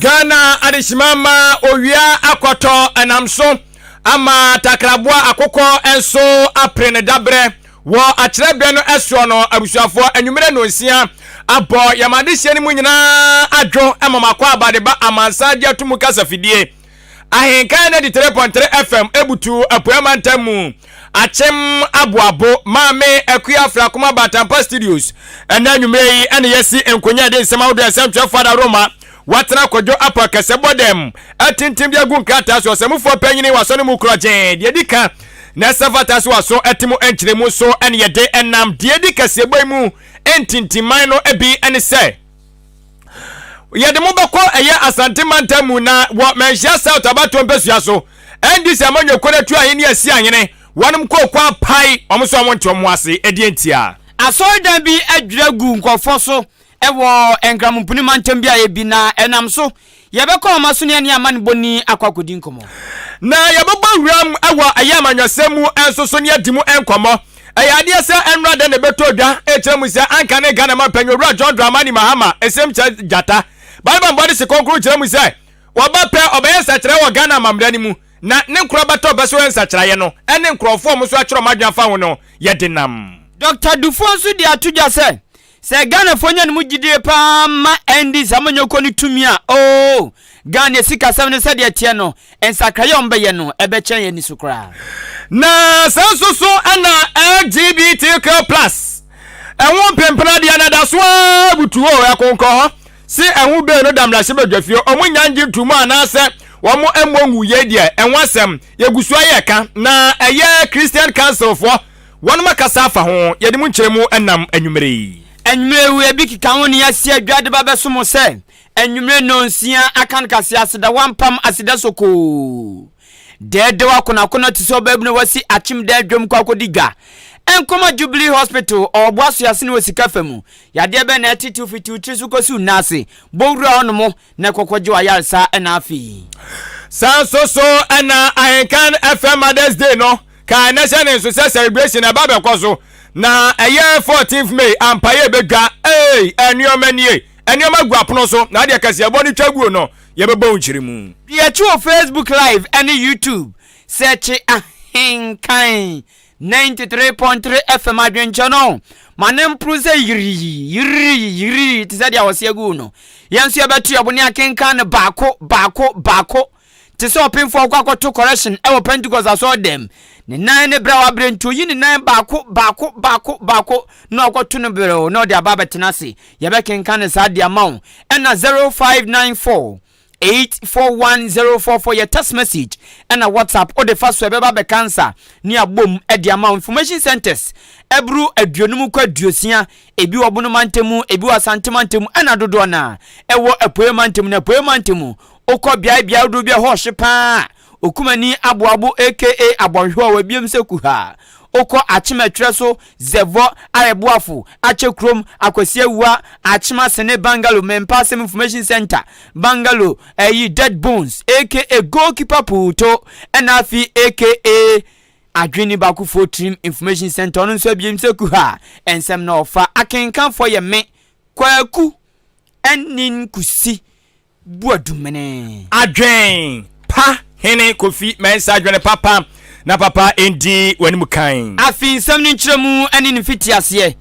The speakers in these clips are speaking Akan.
Ghana adehyema ma owia akɔtɔ ɛnam so ama takraboa akokɔ nso apere ne dabrɛ wɔ akyerɛberɛ no soɔ no. Abusuafoɔ, anwummerɛ nnɔnsia abɔ yɛn adehyeɛ no mu nyinaa adwo ma makɔ abadeba amansan de ato mu kasafidie. Ahenkan 93.3 FM ebutu Apuei Mantam mu Akyem Aboabo Maame Akua Afrakoma Batampa Studios. Ɛnɛ anwummerɛ yi ɛne yɛsi nkonya de nsɛm ahodoɔ nsɛmtwerɛfoɔ adaworoma watena Kwadwo Apa kɛsɛ bɔ dɛm atintim de agu nkrataa so. Ɔsɛmufoɔ panyini wasɔ ne mu korɔgyee deɛ di ka na ɛsɛ fata so waso ɛte mu nkyerɛmu so ɛne yɛde ɛnam deɛ di kɛseɛbɔ yi mu ntintiman no bi ɛne sɛ yɛde mo bɛkɔ ɛyɛ Asante mantam mu na wɔ Manhyia South abatoɔ mpasua so NDC amanyɔkuo no atu ahene asi ahene wɔnom kooko apae wɔn so wɔn nte wɔn ho ase ɛdeɛ ntia. Asɔredan bi adwiri agu nkurɔfoɔ so wɔ Nkramompuni mantam beaeɛ bi na ɛnam so yɛbɛkɔ wɔn aso ne ɛne amanebɔni akɔ akɔdi nkɔmmɔ. Na yɛbɛbɔ wuram wɔ ɛyɛ amanyɔsɛm mu nso so ne adi mu nkɔmmɔ. Ɛyɛ adeɛ sɛ ɛnnora da na ɛbɛtɔ dwa ɛkyerɛ mu sɛ anka ne Ghana manpanyin Owura John Dramani Mahama ɛsɛm kyɛ gyata. Bible mbɔde se kronkron kyerɛ mu sɛ wɔba pɛ ɔbɛyɛ nsakyeraɛ wɔ Ghana amammerɛ no mu na ne nkorabata ɔbɛ so yɛ nsakyeraeɛ no ɛne nkorɔfoɔ a wɔn nso akyerɛ wɔn adwene afa ho no yɛ denam. Dɔkta Dufour nso de ato dwa sɛ, sɛ Ghanafoɔ nya ne mu gyidie pa ara ma NDC amanyɔkuo no tumi a, oo, Ghana sikasɛm no sɛdeɛ ɛteɛ no, nsakraeɛ a wɔbɛyɛ no, ɛbɛkyɛn yɛn ani so koraa. Na saa nso so na LGBTQ plus ɛho mpempena deɛ na da so ara butu hɔ ɛkonkɔ hɔ se ɛho bee no da mmarahyɛbadwafie wɔn nya ngye nto mu anaasɛ wɔn mmɔ ngu yei deɛ ɛho asɛm yɛgu so ayɛ ka na ɛyɛ Christian Council foɔ wɔn akasa afa ho yɛde mu nkyerɛmu nam anwummere yi. Anwummere yi ebi keka ho ne yɛasi adwa de ba bɛso mo sɛ Anwummere nnɔnsia aka no kase aseda wampam aseda sokoo. Dɛɛdɛw akonakono te sɛ ɔbaabunu a wasi akyem dan dwam kɔ akɔdi dwa. Nkɔma Jubilee Hospital, ɔɔboa soasene wɔ sika fa mu. Yadeɛ bɛn na ɛtetew fiti wo tiri so kɔsi wo nan ase? Bɔ wura hɔnom na kɔkɔgye w'ayaresa ɛna afei. Saa nso so na Ahenkan FM Mothers Day no kae na hyɛ ne nso sɛ celebration ɛba bɛkɔ so na ɛyɛ 14th May ampa yɛ bɛdwa ee nneɛma nie. Nneɛma gu apono so, na adeɛ kɛseɛ bɔ no twa guo no, yɛbɛbɔ wo nkyeremu. Di akyi wɔ Facebook Live ne YouTube. Sɛɛkye Ahenkan 93.3 FM adwenkyɛ no ma no mporo sɛ yirii, yirii, yirii te sɛ deɛ wɔse agu no. Yɛn nso yɛbɛto yɛn bo ne akenkan no baako, baako, baako. Te sɛ ɔpemfo a ɔkɔ akɔto correction wɔ Pentecost asɔrdan mu. Ne nan ne berɛ a wabrɛ nti oyi ne nan baako, baako, baako, baako na ɔkɔto no berɛw na ɔde aba abɛtena ase. Yɛbɛkenkan no saa de ama wo. Ɛna 0594 841044 yɛ text message ɛna WhatsApp wode fa so ɛbɛba abɛka nsa ne abom de ama wo. Information centers ɛboro 50 kɔ 60 Ebi wɔ Bono mantam mu, ebi wɔ Asante mantam mu, ɛna dodoɔ no ara ɛwɔ Apueɛ mantam mu. Na Apueɛ mantam mu, wokɔ beaeɛ beaeɛ ahodoɔ bi a ɛhɔ ɔhye pa ara. Okumani Aboabo aka Abɔnhwewa wɔ ebiem sɛ Kuhaa. Wokɔ Akyem Ɛtwerɛ so, Zɛvɔ, Ayɛboafo, Akyɛ Kurom, Akwasi Awua, Akyem Asene, Bungalow, Mempa Asɛm Information Centre, Bungalow, ɛyi Dead Bones aka Goalkeeper Puuto, ɛna afei aka Adwene Bakofoɔ Tirim Information Centre, ɔno nso abiem sɛ kuha a nsɛm na ɔfa. Akenkanfoɔ yɛ me, Kwaku Anin Kusi Boadumene. Adwen pa hene Kofi Mensah adwene papa na papa ndi w'anim kan. Afei nsɛm no nkyerɛmu ne ne mfitiaseɛ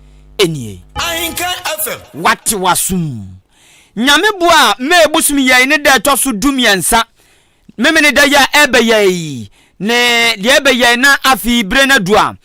nie. Ahenkan FM. Wate w'asom. Nyame boa a, May bosom yɛi ne da ɛtɔ so 13 Memeneda yi a ɛrebɛyɛ yi ne deɛ ɛrebɛyɛ na afei berɛ no adu a,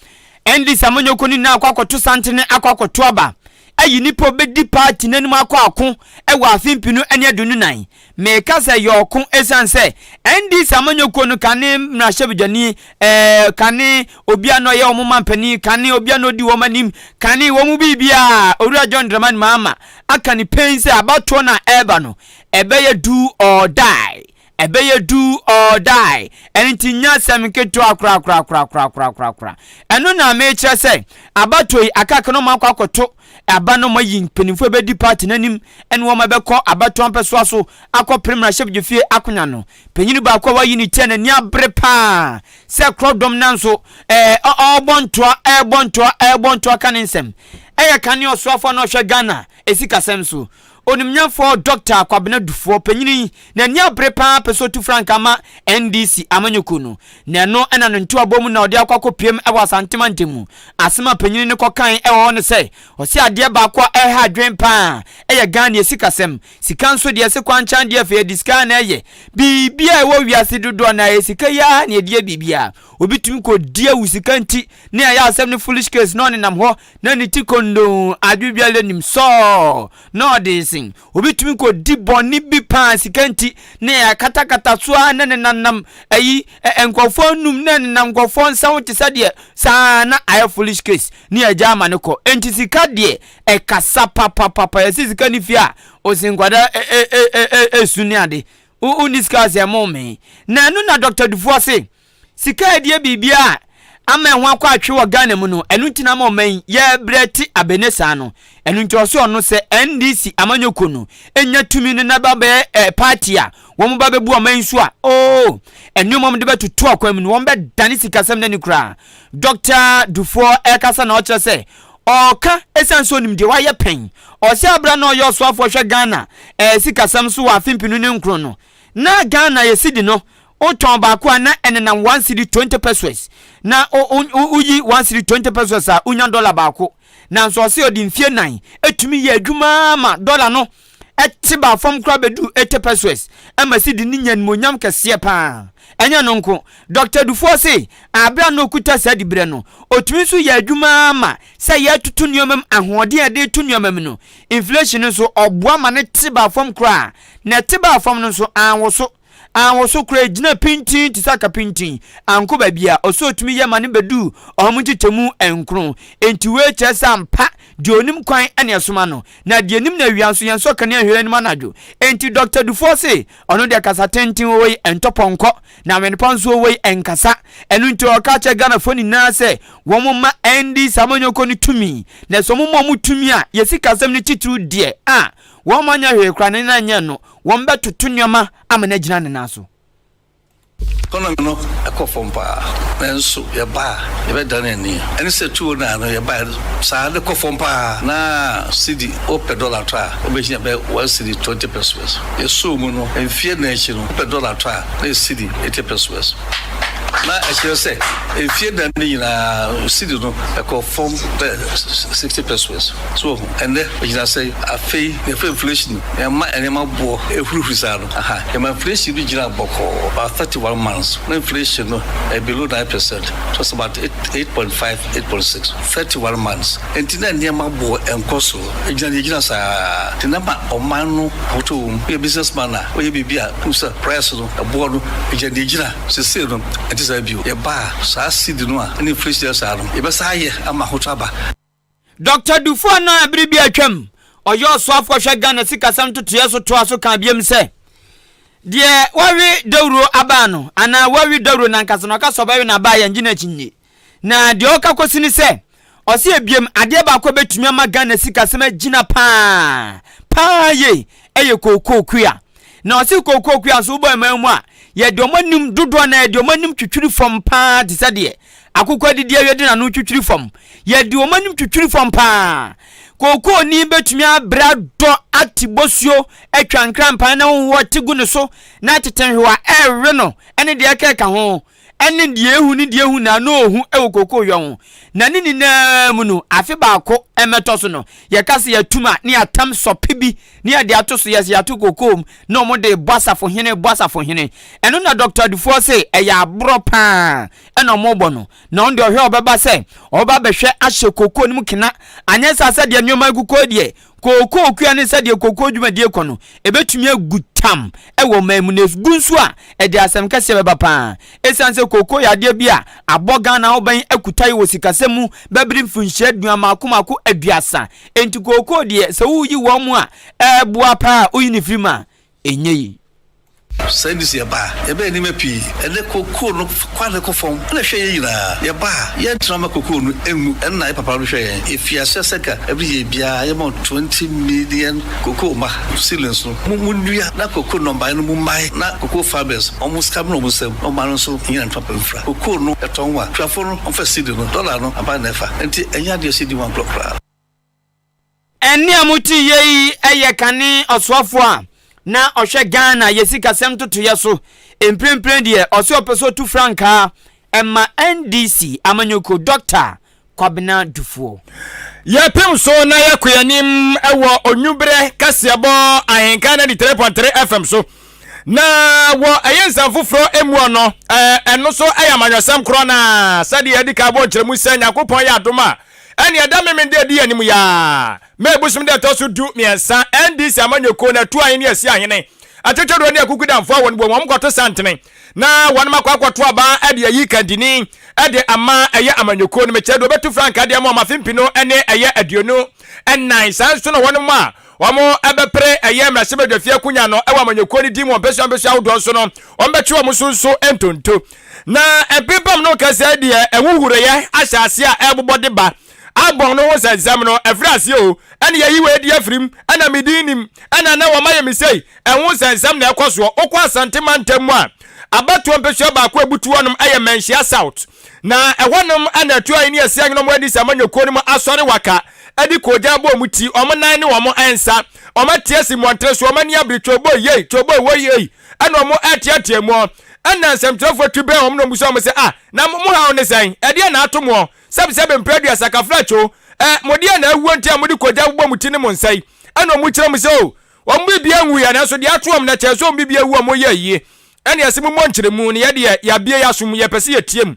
NDC amanyɔkuo no nyinaa akɔ akɔto santene akɔ akɔto aba ayi nnipa a wɔbɛdi party no anim akɔ ako wɔ afe 2024. Meka sɛ ɛyɛ ɔko ɛsiane sɛ NDC amanyɔkuo no kane mmarahyɛbadwani, eh, kane obi a na ɔyɛ wɔn mampanin, kane obi a na ɔdi wɔn anim, kane wɔn mu biribiara, Owura John Dramani Mahama aka ne pɛn sɛ abatoɔ no a ɛreba no, Ɛbɛyɛ do or die. Ɛbɛyɛ do or die. Ɛno nti nyɛ asɛm nketewa korakorakorakorakorakorakora. Ɛno na mekyerɛ sɛ abatoɔ yi akaka no wɔn akɔ akɔto aba no wɔayi mpanimfoɔ bɛdi party no anim ɛne wɔn bɛkɔ abatoɔ mpɛsoa so akɔpere mmarahyɛbadwafie akonya no. Panyin baako a wayi ne ti a n'ani abere paa sɛ korɔdɔm nanso ɛɛ ɔrebɔ ntoa ɛrebɔ ntoa ɛrebɔ ntoa ka ne nsɛm. Ɛyɛ kane ɔsoafoɔ a na ɔhwɛ Ghana esikasɛm so. Onimnyamfoɔ Dɔkta Kwabena Dufoɔ panyini yi n'ani abere paa pɛ sɛ ɔtu frankaa ma NDC amanyɔkuo no, na ɛno na ne ntoabɔ mu na ɔde akɔ akɔpiem wɔ Asante mantam mu. Asɛm a panyini no kɔkae wɔ hɔ ne sɛ, ɔse adeɛ baako a ɛreha adwene paa yɛ Ghana sikasɛm. Sika nso deɛ se kwankyan deɛ afei yɛde sika na ɛyɛ biribiara a ɛwɔ wiase dodoɔ no ara sika yi ara na yɛde yɛ biribiara. Obi tumi kɔdi awu sika nti na yɛayɛ asɛm no foolish case na ɔnenam hɔ na ne ti kondoo adwe biara nim sɔɔ na ɔde resen. Obi tumi kɔdi bɔne bi paa sika nti na yɛakatakata so ara na nenanam ayi nkurɔfoɔ anum na nenam nkurɔfoɔ nsa ho te sɛ deɛ saa na ayɛ foolish case ne yɛagya ama no kɔ. Enti sika deɛ ɛkasa papapapa yɛsi sika ne fie a ɔsi nkwadaa ɛsu ne ade wonni sika sɛ ɛmo me na ɛno na Dr. Dufoɔ se sika ɛdeɛ biribiara ama ɛho akɔ atwe wɔ Ghana mu no ɛno nti na ama ɔman yi yɛbrɛ te abene saa no ɛno nti ɔse ɔno sɛ NDC amanyɔkuo no ɛnya tumi no na ba bɛyɛ ɛ party a wɔn ba bɛbu ɔman yi so a oo ɛnneɛma wɔn de bɛtoto akwan mu no wɔn bɛdane sikasɛm no ani koraa Dr. Dufoɔ ɛkasa na ɔkyerɛ sɛ Ɔɔka esiane sɛ onim deɛ wayɛ pɛn. Ɔse aberɛ a na ɔyɛ ɔsoafoɔ hwɛ Ghana ɛɛ sikasɛm so wɔ afe mpenu ne nkron no, na Ghana yɛ cedi no wotɔn baako a na ɛnenam one cedi 20 pesewas. Na woyi one cedi 20 pesewas a wonya dɔla baako. Nanso ɔse ɔde mfie nan tumi yɛɛ adwuma ma dɔla no te baa fam koraa bɛduu 80 pesewas ma cedi no nya animuonyam kɛseɛ paa. Ɛnyɛ ɛno nko, Dɔkta Dufour se bere a na okuta saa diberɛ no, otumi nso yɛɛ adwuma ara ma sɛ yɛretoto nneɛma mu, ahoɔden a yɛde reto nneɛma mu no, inflation no nso, ɔboa ma no te baa fam koraa. Na ɛte baa fam no nso, anwoso. Anwoso koraa, egyinaa pintinn te sɛ akapintin, ankɔ baabiara. Ɔsɛ otumi yɛ ma no beduu ɔha mu nkyekyɛmu nkron. Enti wei kyerɛ sɛ ampa, deɛ onim kwan na ɛsoma no, na deɛ nim no awia nso, yɛnsɔ kanea nhwɛ n'anim anadwo. Enti Dɔkta Dufour se Ɔno deɛ kasa tenten wɔ yi ɛntɔ pɔnkɔ na awɛnpa nso wɔ yi ɛnkasa. Ɛno nti ɔka kyerɛ Ghanafoɔ nyinaa sɛ wɔn mma NDC amanyɔkuo no tumi na sɛ wɔn ma wɔn tumi a yɛ sikasɛm no titiriw deɛ a wɔn anyɛ hwee koraa ne nan nyɛ no wɔn bɛtoto nneɛma ama no agyina ne nan so. Economy no kɔ fam paa nanso yɛba a yɛbɛdane ani. Ɛne sɛ 2009 no yɛbaeɛ saa no kɔ fam paa na cedi wopɛ dollar tɔ a wobɛhia bɛyɛ one cedi 20 pesewas. Yɛsoo mu no mfeɛ nnan akyi no wopɛ dollar tɔ a na yɛ cedi 80 pesewas. Na ɛkyerɛ sɛ mfeɛ nnan no nyinaa cedi no ɛkɔɔ fam bɛyɛ 60 pesewas. So wahu? Ɛnnɛ ɛgyina sɛn? Afei yɛfrɛ inflation na ɛma nneɛma boɔ ɛhurihuri saa no. Aha, yɛma inflation bi gyina bɔkɔɔ about 31 months na inflation no ɛyɛ below 9%, so it's about 8.5, 8.6, 31 months. Enti na nneɛma boɔ ɛnkɔ soro, ɛgyina deɛ ɛgyina saa. Nti na ma ɔman no ahotɔ wɔ mu. Woyɛ business man a, woyɛ biribi a, wohu sɛ price no, ɛboɔ no, ɛgyina deɛ ɛgyina. Seesei no, ɛnte saa bio. Yɛba a, saa cedi no a ɛne inflation yɛ saa no, yɛbɛsan ayɛ ama ahotɔ aba. Dɔkta Dufour no a bere bi a atwam ɔyɛ ɔsoafo ɔhwɛ Ghana sikasɛm ntotoeɛ so toa so kaa biom sɛ, Deɛ wawe dawuro abaa no anaa wawe dawuro no ankasa no ɔka sɛ ɔbɛwe n'abaa a yɛngye no akyinnye. Na deɛ ɔka kɔsi ne sɛ, ɔse ebiem adeɛ baako a ɛbɛtumi ama Ghana sikasɛm agyina paa paa yie ɛyɛ kookoo kua. Na ɔse kookoo kua nso wobɔ ɛman mu a yɛde wɔn anim dodoɔ no yɛde wɔn anim twitwiri fam paa te sɛ deɛ Akokɔ adidi awie de n'ano twitwiri fam. Yɛde wɔn anim twitwiri fam paa. Kookooni bɛtumi abrɛ adɔ ate bosuo atwa nkrampan na honhoɔ te gu ne so na tete nhwewa ɛrewe no ne deɛ ɛkeka ho ne deɛ ehu ne deɛ ehu na ano ohu wɔ kookoo yɔ ho. Na ne nyinaa mu no, afe baako mmɛtɔ so no, yɛka sɛ yɛatum a ne yɛatam sɔpe bi ne yɛde ato so, yɛsɛ yɛato kookoo mu na wɔn de bɔ asafohene bɔ asafohene. Ɛno na Dɔkta Adufoɔ se ɛyɛ aborɔ paa. ɛna wɔrebɔ no, na ɔno deɛ ɔhwɛ a ɔbɛba sɛ ɔbɛba abɛhwɛ ahyɛ kookoo no mu kena, anyɛ saa sɛdeɛ nneɛma agu kɔ deɛ, kookoo kua ne sɛdeɛ kookoo dwumadie kɔ no, ɛbɛtumi agu tam wɔ ɔman mu, na ɛgu nso a, ɛde asɛm kɛseɛ bɛba paa. Ɛsiane sɛ kookoo yɛ adeɛ bi a abɔ Ghana ho ban akutae wɔ sikasɛm mu bɛbere mfirinhyia aduamaako mmaako 30, enti kookoo deɛ sɛ woyi wɔn mu a ɛboa paa a woyi no firi mu a, ɛnyɛ yie. Saa nti sɛ yɛba a, yɛbɛyɛ nneɛma pii. Ɛnnɛ kokoo no kɔ a na ɛkɔ fam na ɛhwɛ yɛn nyinaa. Yɛba a, yɛntena mma kokoo no ngu. Ɛno na yɛn papa no hwɛ yɛn. Yɛfii aseɛ sɛ nka every year biara yɛma wɔn 20 million kokoo mma, seedlings no. Mo monnua na kokoo nnɔbaeɛ no mu mmae na kokoo farmers wɔn sika mmra wɔn nsam na ɔman no nso nnya ntoma pa mfira. Kokoo no yɛtɔn a, akuafoɔ no wɔmfa seed no, dɔla no aban na ɛfa. Nti ɛnyɛ adeɛ a ɛsɛ yɛdi ho agorɔ koraa. Ɛnne a mote yɛ yi yɛ kane ɔsoafoɔ a na ɔhwɛ Ghana yɛ sikasɛm ntotoeɛ so mprempren deɛ ɔse ɔpɛ sɛ ɔtu frankaa ma NDC amanyɔkuo Dɔkta Kwabena Dufoɔ. Yɛpem so na yɛkɔ yɛn anim wɔ Onwuberɛ kaseɛbɔ Ahenka 93.3 FM so. Na wɔ ɛyɛ nsɛm foforɔ emuɔ no, ɛno so ɛyɛ amanyɔsɛm korɔ na sɛdeɛ yɛadi kan bɔ nkyerɛmu sɛ Nyankopɔn yɛ adom a, ɛne ɛda Memen da ɛdi anim yi ara, May bosom da ɛtɔ so 13, NDC amanyɔkuo no atu ahene asi ahene, atwetwedoɔ ne akukudamfoɔ a wɔn bom wɔn kɔto santene na wɔn akɔ akɔto aba de ayi kandini de ama ɛyɛ amanyɔkuo no, mekyerɛ deɛ ɔbɛtu frankaa de ama wɔn afe mpinu ne ɛyɛ 24. Saa nso na wɔn a wɔn bɛpere ɛyɛ mmarahyɛbadwafie akonya no wɔ amanyɔkuo no din mu wɔn mpɛsua mpɛsua ahodoɔ nso no, wɔn bɛtwe wɔn so nso ntonto. Na mpempem no kɛseɛ deɛ ɛhuhureɛ ahyɛ aseɛ a ɛrebobɔ de ba abɔn no ho nsɛnsɛm no ɛfiri aseɛ o, ɛne yɛyi wei di afirim, ɛna me din nim, ɛna na wɔn ayɛ me sei, ɛho nsɛnsɛm na ɛkɔ soɔ. Wokɔ Asante mantam mu a, abatoɔ mpɛsua baako a ɛbutu hɔnom yɛ Manhyia South. Na ɛhɔnom na Atuayi ne Asiang nom adi sɛ amanyɔkuo no mu asɔre waka de koogyan abɔ wɔn ti, wɔn nan ne wɔn nsa. Wɔn ate asi mmɔntene so, wɔn ani abere twoboi yei, twoboi woi ei, ɛna wɔn reteatea mu. Ɛna nsɛmtwerɛfoɔ twi bɛn wɔn na wɔbisa wɔn sɛ, ah, na mo haw ne sɛn? Ɛdeɛn na ato moɔ? Sɛbesɛbe mprɛ aduasa kafra kyo, eh, mo deɛn na awuo nti a mode koogyan bobɔ mo ti ne mo nsa yi? Ɛna wɔkyerɛ mu sɛ, oh, Wɔn mu biribiara nwuiɛ, nanso deɛ ato wɔn no kyɛn sɛ wɔn biribiara awu a wɔyɛ ayie. Ɛnna yɛse mommɔ nkyerɛmu, na yɛdeɛ yɛabue yɛn asom, yɛpɛ sɛ yɛtie mu.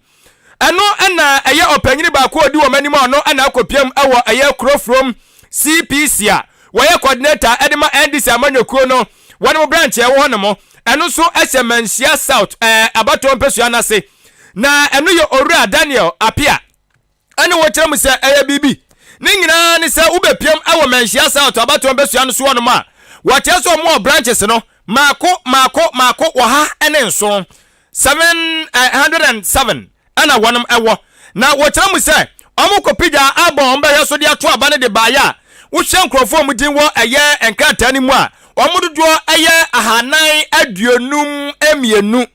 Ɛno na ɛyɛ ɔpanyini baako a ɔdi wɔn anim a ɔno na akɔpiam wɔ ɛyɛ Kurofurom CPC a wɔyɛ coordinator de ma NDC amanyɔkuo no wɔn mo branch a ɛwɔ hɔ nom. Ɛno nso hyɛ Manhyia South abatoɔ mpɛsua no ase. Na ɛno yɛ Owura Daniel Appiah. Ɛne wɔkyerɛ mu sɛ ɛyɛ biribi. Ne nyinaa ne sɛ wobɛpiam wɔ Manhyia South abatoɔ mpɛsua no so hɔnom a, wɔkyerɛ sɛ wɔn wɔ branches no maako maako maako 107, 707 ɛna wɔnom ɛwɔ. Na wɔkyerɛ mu sɛ wɔn kɔ pigya abɔ wɔn bɛhwɛ so de ato aba no de baeɛ a, wohyɛ nkurɔfoɔ a wɔn din wɔ ɛyɛ nkrataa no mu a, wɔn dodoɔ ɛyɛ 452,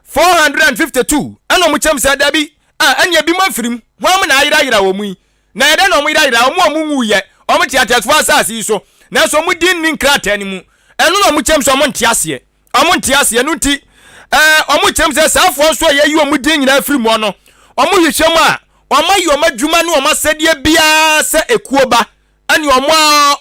452, ɛna wɔn kyerɛ mu sɛ dabi, Ah, ɛnneɛ ebinom afiri mu. Hwan mu na ayerayera wɔn yi? Na ɛyɛ dɛn na wɔyerayera? Wɔn a wɔnwuiɛ, wɔte ateasefoɔ asase yi so, nanso wɔn din nni nkrataa no mu. Ɛno na wɔkyerɛ mu sɛ wɔnte aseɛ. Wɔnte aseɛ. Ɛno nti, ɛɛ, wɔkyerɛ mu sɛ saafoɔ nso a yɛayi wɔn din nyinaa afiri mu no, wɔhwehwɛ mu a, wɔayɛ wɔn adwuma ne wɔn asɛdeɛ biara sɛ ekuo ba, ɛne wɔn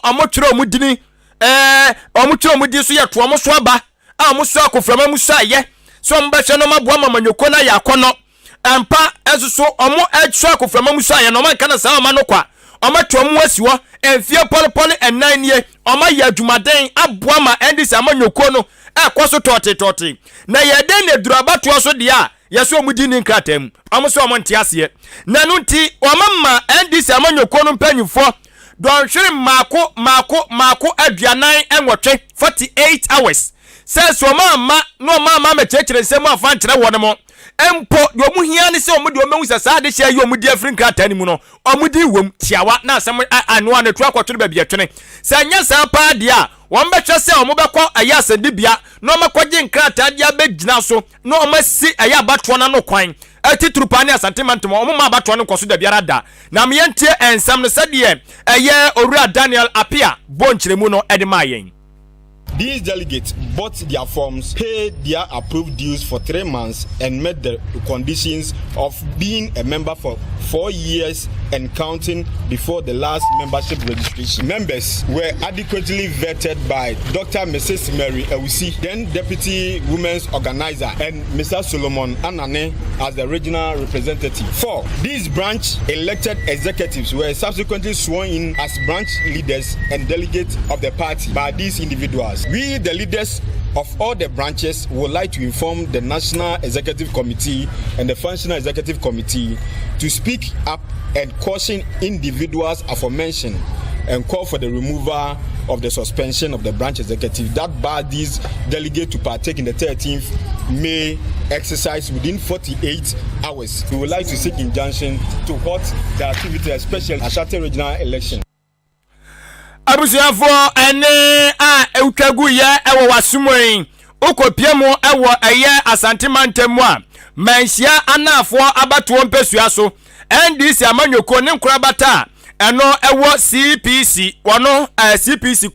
a wɔtwerɛ wɔn dini, ɛɛ, wɔtwerɛ wɔn din so yɛto wɔn so aba, a wɔsɔ akoframa mu sɔ ayɛ sɛ wɔbɛhwɛ na wɔaboa ma amanyɔkuo no ayɛ akɔnnɔ. Ampa nso so wɔsɔ akoframa mu sɔ ayɛ na wɔanka no saa ɔma no kwa. Wɔatu wɔn ho asi hɔ mfeɛ pɔlepɔle nnan nie, wɔayɛ adwumaden aboa ma NDC amanyɔkuo no ɛkɔ so tɔɔtee-tɔɔtee. Na ɛyɛ dɛn na ɛduru abatoɔ so deɛ a yɛsɛ wɔn di nni nkrataa mu? Wɔn sɛ wɔn nte aseɛ. Na ɛno nti wɔama NDC amanyɔkuo no mpanyinfoɔ dɔnhwere mmaako mmaako mmaako 48, 48 hours, sɛ sɛ wɔn amma na wɔn amma ammɛkyerɛkyerɛ nsɛm mu amfa ankyerɛ wɔn mo mpo, deɛ wɔn hia ne sɛ wɔn deɛ wɔn bɛhu sɛ saa adehyɛ yi wɔn di afiri nkrataa no mu no wɔn din wom tiawa na asɛm ano ano atu akɔtwene baabi ɛtwene. Sɛ ɛnyɛ saa paa deɛ a, wɔn bɛhwɛ sɛ wɔn bɛkɔ ɛyɛ asɛnnibea na wɔn akɔgye nkrataa de abɛgyina so na wɔn asi ɛyɛ abatoɔ no ano kwan. Atitiriw paa ne Asante mantam a wɔmma abatoɔ no nkɔ so dabiara da. Na ma yɛntie nsɛm no sɛdeɛ ɛyɛ Owura Daniel Appiah bɔɔ nkyerɛmu no de maa yɛn. These delegates bought their forms, paid their approved dues for three months, and met the conditions of being a member for four years and counting before the last membership registration. Members were adequately vetted by Dr. Mrs. Mary Ewusi, then Deputy Women's Organizer, and Mr. Solomon Anane as the regional representative. Four, these branch elected executives were subsequently sworn in as branch leaders and delegates of the party by these individuals. We, the leaders of all the branches, would like to inform the National Executive Committee and the Functional Executive Committee to speak up and caution individuals aforementioned and call for the removal of the suspension of the branch executive that barred these delegates to partake in the 13th May exercise within 48 hours. We would like to seek injunction to halt the activity, especially Ashanti regional election. Abusuafoɔ ɛne a ɛtwa gu yɛ ɛwɔ w'asom yi wokɔpie mu ɛwɔ ɛyɛ Asante mantam mu a Manhyia Anaafoɔ abatoɔ mpɛsua so NDC amanyɔkuo ne nkorabata a ɛno ɛwɔ CPC wɔno CPC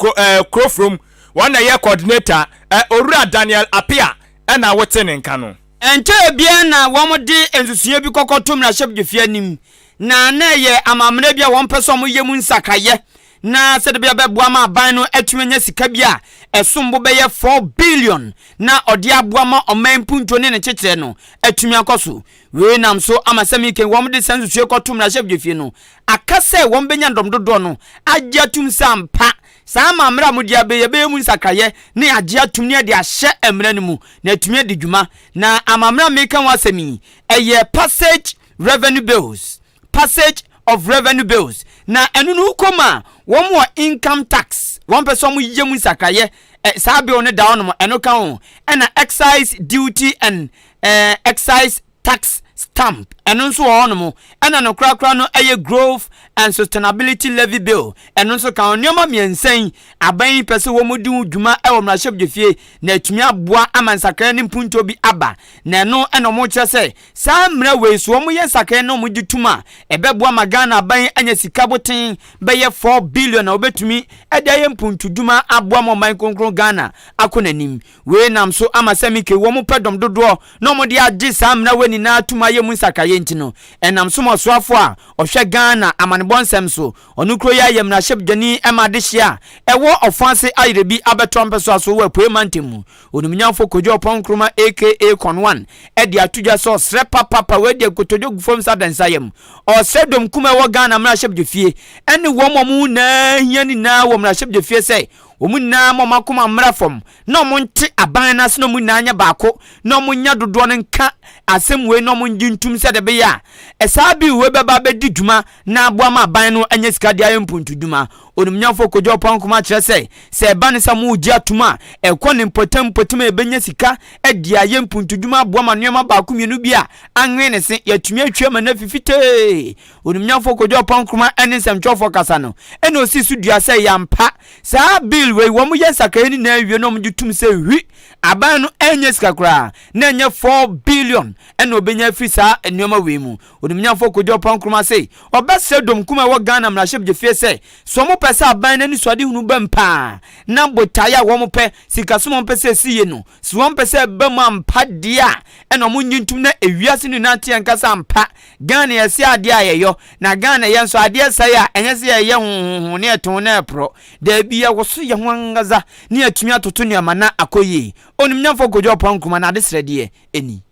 Krofrom wɔn na ɛyɛ coordinator Owura Daniel Appiah ɛna wote ne nka no. Ɛnkyɛɛ biara na wɔde nsusuiɛ bi kɔkɔto mmarahyɛbdwafie anim, na na ɛyɛ amammerɛ bi a wɔpɛ sɛ wɔyɛ mu nsakraeɛ na sɛdeɛ ɛbɛyɛ bɛboa ma aban no atumi anya sika bi a ɛsom bo bɛyɛ 4 billion na ɔde aboa ma ɔman mpuntuo ne ne kyekyerɛ no atumi akɔ so. Wei nam so ama sɛ meke wɔde saa nsusuiɛ kɔto mmarahyɛbdwafie no aka sɛ wɔbɛnya dɔm dodoɔ no agye atum sɛ ampa Saa amammerɛ a mode aba yi, yɛbɛyɛ mu nsakraeɛ na yɛagye atom na yɛde ahyɛ mmara no mu na atumi adi dwuma. Na amammerɛ a mereka ho asɛm yi, ɛyɛ Passage Revenue Bills, Passage of Revenue Bills. Na ɛno no wokɔ mu a, wɔn wɔ income tax, wɔn pɛ sɛ wɔyɛ mu nsakraeɛ, ɛ, saa bill no da hɔnom, ɛno ka ho. Ɛna excise duty and eh, excise tax stamp, ɛno nso wɔ hɔnom. Ɛna no korakora no ɛyɛ Growth and Sustainability Levy Bill, ɛno nso ka ho. Nneɛma mmiɛnsa yi, aban yi pɛ sɛ wɔn di ho dwuma ɛwɔ mmarahyɛbadwafie na atumi aboa ama nsakraeɛ ne mpuntuo bi aba. Na ɛno ɛna wɔn kyerɛ sɛ saa mmerɛ wei so wɔn yɛ nsakraeɛ na wɔn gye tum a, ɛbɛboa ma Ghana aban anya sika boten bɛyɛ 4 billion a wɔbɛtumi ɛde ayɛ mpuntudwuma aboa ma ɔman kronkron Ghana akɔ n'anim. Wei nam so ama sɛ mike wɔn pɛ dɔm dodoɔ na wɔde agye saa mmara wei nyinaa atum ayɛ mu nsakraeɛ nti no, ɛnam so ma ɔsoafoɔ a ɔhwɛ Ghana amanebɔ nsɛm so, ɔno kuro yi ayɛ mmarahyɛbdwani ma adehyeɛ a ɛwɔ Ɔfoase Ayerɛbi abɛtoa mpɛsoa so wɔ Apueɛ Mantam mu, Onimnyamfo Kojo Oppong Nkrumah aka Con One de ato dwa sɛ ɔsrɛ papapa wei deɛ nkotodwe gu fam sɛ adansa yam. Ɔsrɛ dɔm kum a ɛwɔ Ghana mmarahyɛbdwafie ne wɔn a wɔn ho nyinaa hia no nyinaa wɔ mmarahyɛbdwafie sɛ wɔn nyinaa ma wɔn akoma mmra fam na wɔnte aban no ase na wɔn nyinaa nyɛ baako na wɔnya dodoɔ no nka asɛm wei na wɔngye ntum sɛdeɛ ɛbɛyɛ a saa bill wei bɛba abɛdi dwuma na aboa ma aban no anya sika de ayɛ mpuntudwuma. Onimnyamfoɔ Kojo Oppong Nkrumah kyerɛ sɛ, sɛ ɛba ne sɛ wɔregye atom a, ɛkɔ ne mpɔtam mpɔtam a yɛbɛnya sika de ayɛ mpuntudwuma aboa ma nneɛma baako mmienu bi a anwene ne se yɛatumi atwi ama no afi fitee. Onimnyamfoɔ Kojo Oppong Nkrumah ne nsɛmtwerɛfoɔ kasa no ɛna ɔsii so dua sɛ ɛyɛ ampa Saa bill wei wɔn yɛ nsakraeɛ no nyinaa wie na wɔn gye tum sɛ hwi aban no ɛnyɛ sika koraa na ɛnyɛ 4 billion ɛna ɔbɛnya afiri saa nneɛma wei mu. Onimnyafoɔ Kojo Oppong Nkrumah se ɔbɛsrɛ dɔm kum a ɛwɔ Ghana mmarahyɛbdwafie sɛ sɛ wɔn pɛ sɛ aban no anisoadehunu bam paa na botaeɛ a wɔn pɛ sikasom a wɔn pɛ sɛ ɛsi yie no sɛ wɔn pɛ sɛ ɛba mu ampa deɛ a ɛna wɔn nnye ntum na ewiase no nyinaa te yɛn nka sɛ ampa Ghana yɛse adeɛ a yɛyɔ na Ghana yɛn nso adeɛ sɛe a ɛnyɛ sɛ yɛyɛ hohoho ne yɛtɔn na ɛporɔ daabi yɛwoso yɛn ho ankasa ne yɛatumi atoto nneɛma na akɔ yie. Onimnyamfoɔ Kojo Oppong Nkrumah n'adesrɛdeɛ ni.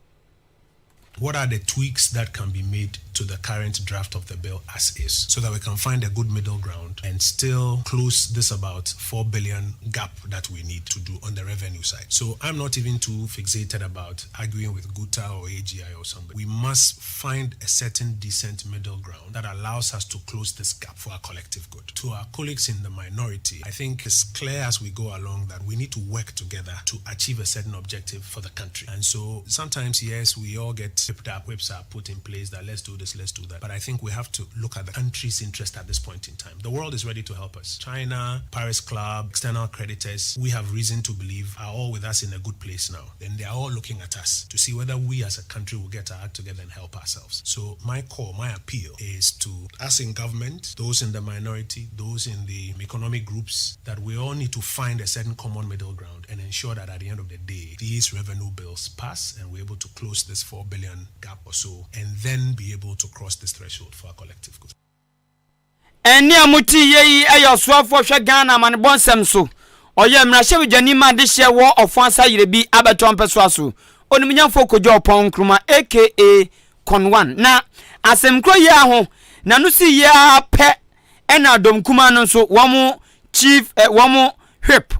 What are the tweaks that can be made to the current draft of the bill as is so that we can find a good middle ground and still close this about 4 billion gap that we need to do on the revenue side? So I'm not even too fixated about arguing with GUTA or AGI or somebody. We must find a certain decent middle ground that allows us to close this gap for our collective good. To our colleagues in the minority, I think it's clear as we go along that we need to work together to achieve a certain objective for the country. And so sometimes, yes, we all get whipped up, whips are put in place that let's do this, let's do that. But I think we have to look at the country's interest at this point in time. The world is ready to help us. China, Paris Club, external creditors, we have reason to believe are all with us in a good place now. And they are all looking at us to see whether we as a country will get our act together and help ourselves. So my call, my appeal is to us in government, those in the minority, those in the economic groups, that we all need to find a certain common middle ground and ensure that at the end of the day, these revenue bills pass and we're able to close this 4 billion gap or so and then be able to cross this threshold for our collective good. Ɛnne a mote yie yi yɛ ɔsoafoɔ hwɛ Ghana amanebɔ nsɛm so. Ɔyɛ mmarahyɛbadwani ma adehyeɛ wɔ Ɔfɔn Asayerɛbi abɛtoa mpɛsoa so. Onimnyamfoɔ Kojo Ɔpɔn Nkrumah aka Con One. Na asɛm korɔ yi ara ho n'ano si yi ara pɛ ɛna dɔm kumaa no nso wɔn chief eh, wɔn whip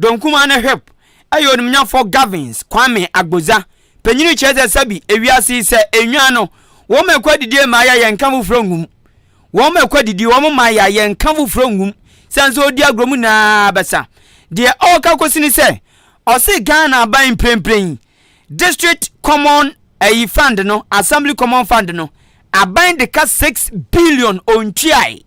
Dɔm kumaa no Whip yɛ onimnyafo Gavins Kwame Agbodza. Panyin kyerɛ sɛ sɛbi ewiase yi sɛ enwan no wɔn ma ɛkɔ adidie mmaa yɛ yɛn nka foforɔ ngum. Wɔn ma ɛkɔ adidie wɔn mmaa yɛ yɛn nka foforɔ ngum. Sɛn sɛ ɔdi agorɔ mu nyinaa bɛsa. Deɛ ɔreka kɔsi ne sɛ ɔse Ghana aban mprempren yi District Common ayi fund no Assembly Common Fund no aban de ka 6 billion ɔntuae.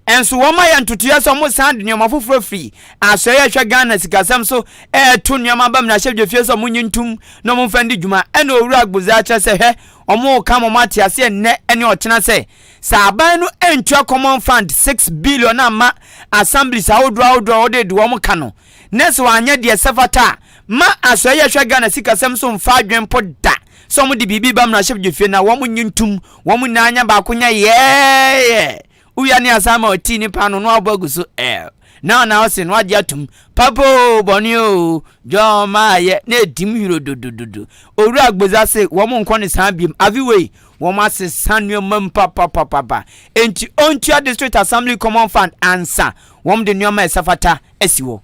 Nso wɔn ayɛ ntotoeɛ sɛ wɔn san de nneɛma foforɔ firi asɔeɛ a ɛhwɛ Ghana sikasɛm so ɛreto nneɛma aba mmarahyɛbdwafie sɛ wɔn nye ntum na wɔn mfa ndi dwuma. Ɛna Owura Agbodza kyerɛ sɛ hwɛ wɔn reka ma wɔn ate aseɛ nnɛ ne ɔkyena sɛ sɛ aban no antua common fund 6 billion amma assemblies ahodoɔ ahodoɔ a wɔde de wɔn ka no na sɛ wɔanyɛ deɛ ɛsɛ fata a ma asɔeɛ a ɛhwɛ Ghana sikasɛm so mfa adwene mpo da sɛ wɔn de biribi ba mmarahyɛbdwafie na wɔn nye ntum wɔn nyinaa nyɛ baako nyɛ yɛɛyɛ Wowia ne asan ma ɔtii ne paano no abɔ agu so ɛɛ na ɔna ɔse no agye atum papa oo bɔne oo John maayɛ na edim hwiro dodododo Owura Agbodza se wɔn nkɔ ne saa biem afe wei wɔn asesa nneɛma mu papapapapa enti ɔntua District Assembly Common Fund ansa wɔn de nneɛma a ɛsɛ fata asi hɔ.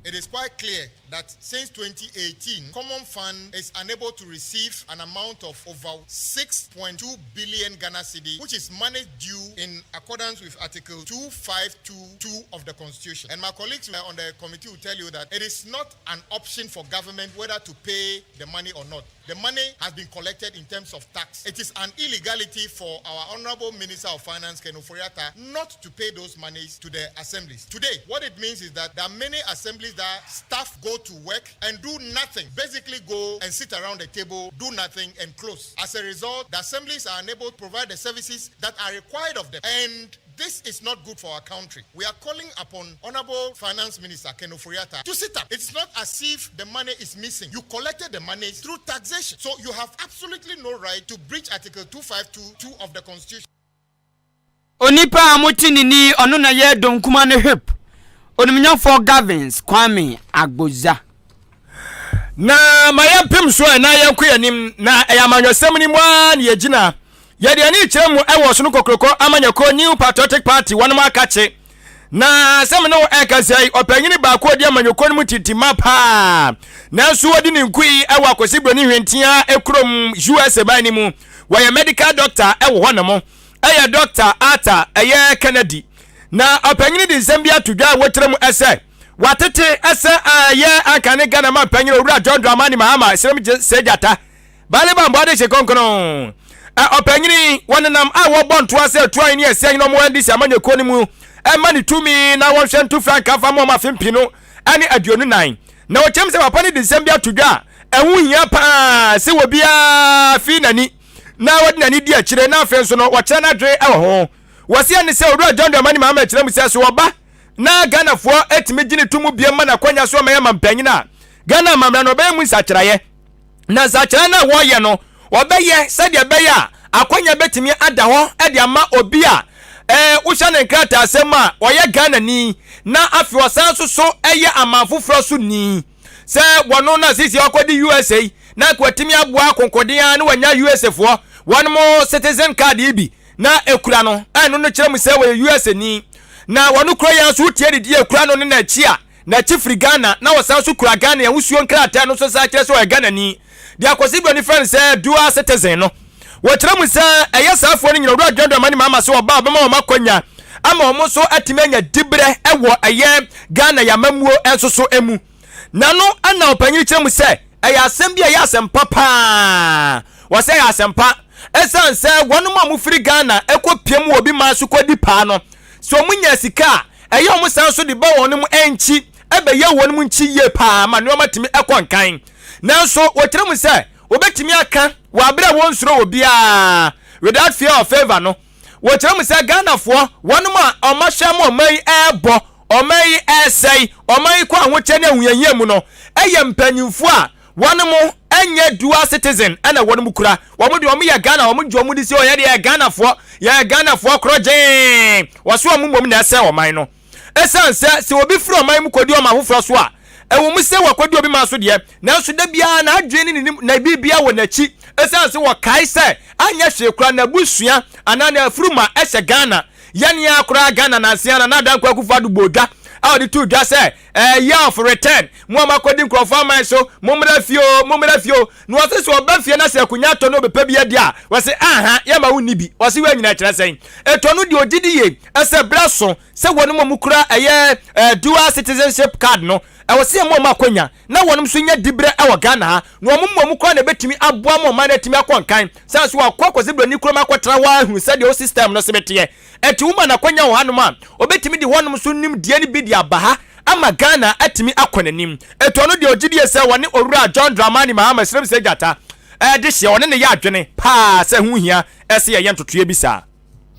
It is quite clear that since 2018, Common Fund is unable to receive an amount of over 6.2 billion Ghana cedi, which is money due in accordance with Article 2522 of the Constitution. And my colleagues on the committee will tell you that it is not an option for government whether to pay the money or not. The money has been collected in terms of tax. It is an illegality for our Honorable Minister of Finance, Ken Ofori-Atta, not to pay those monies to the assemblies. Today, what it means is that there are many assemblies that staff go to work and do nothing. Basically go and sit around the table, do nothing and close. As a result, the assemblies are unable to provide the services that are required of them. And this is not good for our country. We are calling upon Honorable Finance Minister Ken Ofori-Atta to sit up. It's not as if the money is missing. You collected the money through taxation. So you have absolutely no right to breach Article 2522 of the Constitution. Onipa a mote ne nne yi, ɔno na ɛyɛ Dɔm Kumaa no Whip, Onimnyafoɔ Gavins Kwame Agbodza. Na ma yɛmpem so ɛ na yɛnkɔ yɛn anim, na ɛyɛ amanyɔsɛm no mu ara na yɛgyina. Yɛde ani rekyerɛ mu wɔ Ɔsono Kokroko amanyɔkuo New Patriotic Party wɔnom akakye. Na sɛ me ne wo ɛrekasa yi, ɔpanyini baako a ɔdi amanyɔkuo no mu tintimma paa, nanso ɔdi ne nkui wɔ Akwasi Broni Hwentea kurom USA man no mu. Wɔyɛ medical doctor wɔ hɔ nom. Ɛyɛ Doctor Arthur ɛyɛ Kennedy. Na ɔpanyini de nsɛm bi ato dwa a wɔkyerɛ mu sɛ, Watete sɛ ɛyɛ anka ne Ghana mampanyin Owura John Dramani Mahama serem gye sɛ gyata. Bale bambɔ adehye kronkron. Ɛ ɔpanyin wɔnenam a wɔbɔ ntoa sɛ atu ahene asia hene ɔmo NDC amanyɔkuo no mu ɛma ne tumi na wɔnhwɛ nto frankaa fa ma ɔmo afe mpinu ne 24. Na ɔkyerɛm sɛ papa no de nsɛm bi ato dwa a ɛho hia paa sɛ obiara fi n'ani na wɔde n'ani di akyire na afei nso no wɔkyerɛ n'adwene wɔ ho. Wɔse ɛne sɛ Owura John Dramani Mahama kyerɛ mu sɛ so ɔba na Ghanafoɔ atumi gye ne to mu biam ma n'akwanya so ɔmɛyɛ mampanyin a, Ghana amammerɛ no ɔbɛyɛ mu nsakyeraeɛ. Na nsakyeraeɛ no a wɔreyɛ no, wɔbɛyɛ sɛdeɛ ɛbɛyɛ a akwanya bɛtumi ada hɔ de ama obi a eh, wohyɛ ne nkrataasɛm a ɔyɛ Ghanani na afei ɔsan nso so yɛ aman foforɔ so ni. Sɛ wɔno na sisi ɔkɔdi USA yi, na anka watumi aboa akonkoden ara na wanya USA foɔ wɔn mo citizen card yi bi na ekura no, ɛno no kyerɛ mu sɛ wɔyɛ USA ni. Na wɔn kura yɛn nso wotie didi ekura no ne n'akyi a, n'akyi firi Ghana na wɔsan nso kura Ghana ahosuo nkrataa no nso san kyerɛ sɛ ɔyɛ Ghanani. Deɛ Akwasi Broni frɛ no sɛ dual citizen no, wɔkyerɛ mu sɛ ɛyɛ saa afoɔ no nyina Owura John Dramani Mahama sɛ ɔba a ɔbɛma wɔn akwanya ama wɔn nso atumi anya diberɛ wɔ ɛyɛ Ghana yamammuo nso so mu. Na no na ɔpanyin kyerɛ mu sɛ ɛyɛ asɛm bi a ɛyɛ asɛmpa paa. Wɔsɛ ɛyɛ asɛmpa ɛsiane sɛ wɔn a wɔfiri Ghana ɛkɔ pie mu wɔ obi man so kɔdi paa no, sɛ wɔn nya sika a ɛyɛ wɔn san so de ba wɔn mu nkyi ɛbɛyɛ wɔn mu nkyi yie paa ma nneɛma tumi ɛkɔ nkan. Nanso wɔkyerɛ mu sɛ wɔbɛtumi aka wɔ abere a wɔnsuro obiara without fear of favour no. Wɔkyerɛ mu sɛ Ghanafoɔ, wɔnom a wɔahyɛ ama ɔman yi ɛrebɔ, ɔman yi ɛresɛe, ɔman yi kɔ ahokyɛ ne ahohiahia mu no, ɛyɛ mpanyinfoɔ a wɔnom ɛnyɛ dual citizen ɛna wɔnom kura. Wɔn deɛ wɔn yɛ Ghana, wɔn gye wɔn di sɛ wɔyɛ deɛ yɛ Ghanafoɔ, yɛyɛ Ghanafoɔ korɔgyee. Wɔso wɔn mmom na ɛsɛe ɔman no. Ɛsiane sɛ sɛ obi firi ɔman mu kɔdi ɔman foforɔ so a, ɛwɔ mu sɛ wakɔdi obi man so deɛ, nanso da biara n'adwene ne ne na biribiara wɔ n'akyi. Ɛsiane sɛ wɔkae sɛ anyɛ hwee koraa n'abusua anaa n'afuruma hyɛ Ghana. Yɛn ara koraa Ghana nanse ara Nana Dankwa Akufo-Addo bɔɔ dwa a ɔde too dwa sɛ Year of return, mo a moakɔdi nkurɔfoɔ aman so, mommra fie o, mommra fie o. Na wɔse sɛ ɔba fie na sɛ akonya atɔ na ɔbɛpɛ bi adi a, wɔse aha, yɛmma wo nni bi. Wɔse wei nyinaa kyerɛ sɛn? Ɛtɔ no deɛ ɔgye di yie sɛ berɛ aso sɛ wɔnom a wɔkura ɛyɛ dual citizenship card no, ɛwɔ sɛ yɛma wɔn akwanya na wɔnom nso nya diberɛ wɔ Ghana ha, na wɔn mmom koraa na ɛbɛtumi aboa ma ɔman no atumi akɔ nkan. Sane nso wakɔ akɔsi buroni kurom akɔtena hɔ ahunu sɛdeɛ wo system no se bɛteɛ. Ɛnti woma no akwanya wɔ hanom a, ɔbɛtumi de hɔnom nso nimdeɛ no bi de aba ha ama Ghana atumi akɔ n'anim. Ɛti ɔno deɛ ɔgye die sɛ wɔne Owura John Dramani Mahama Srem Gyata de hyeɛ, ɔne no yɛ adwene paa sɛ ɛho hia sɛ yɛyɛ ntotoeɛ bi saa.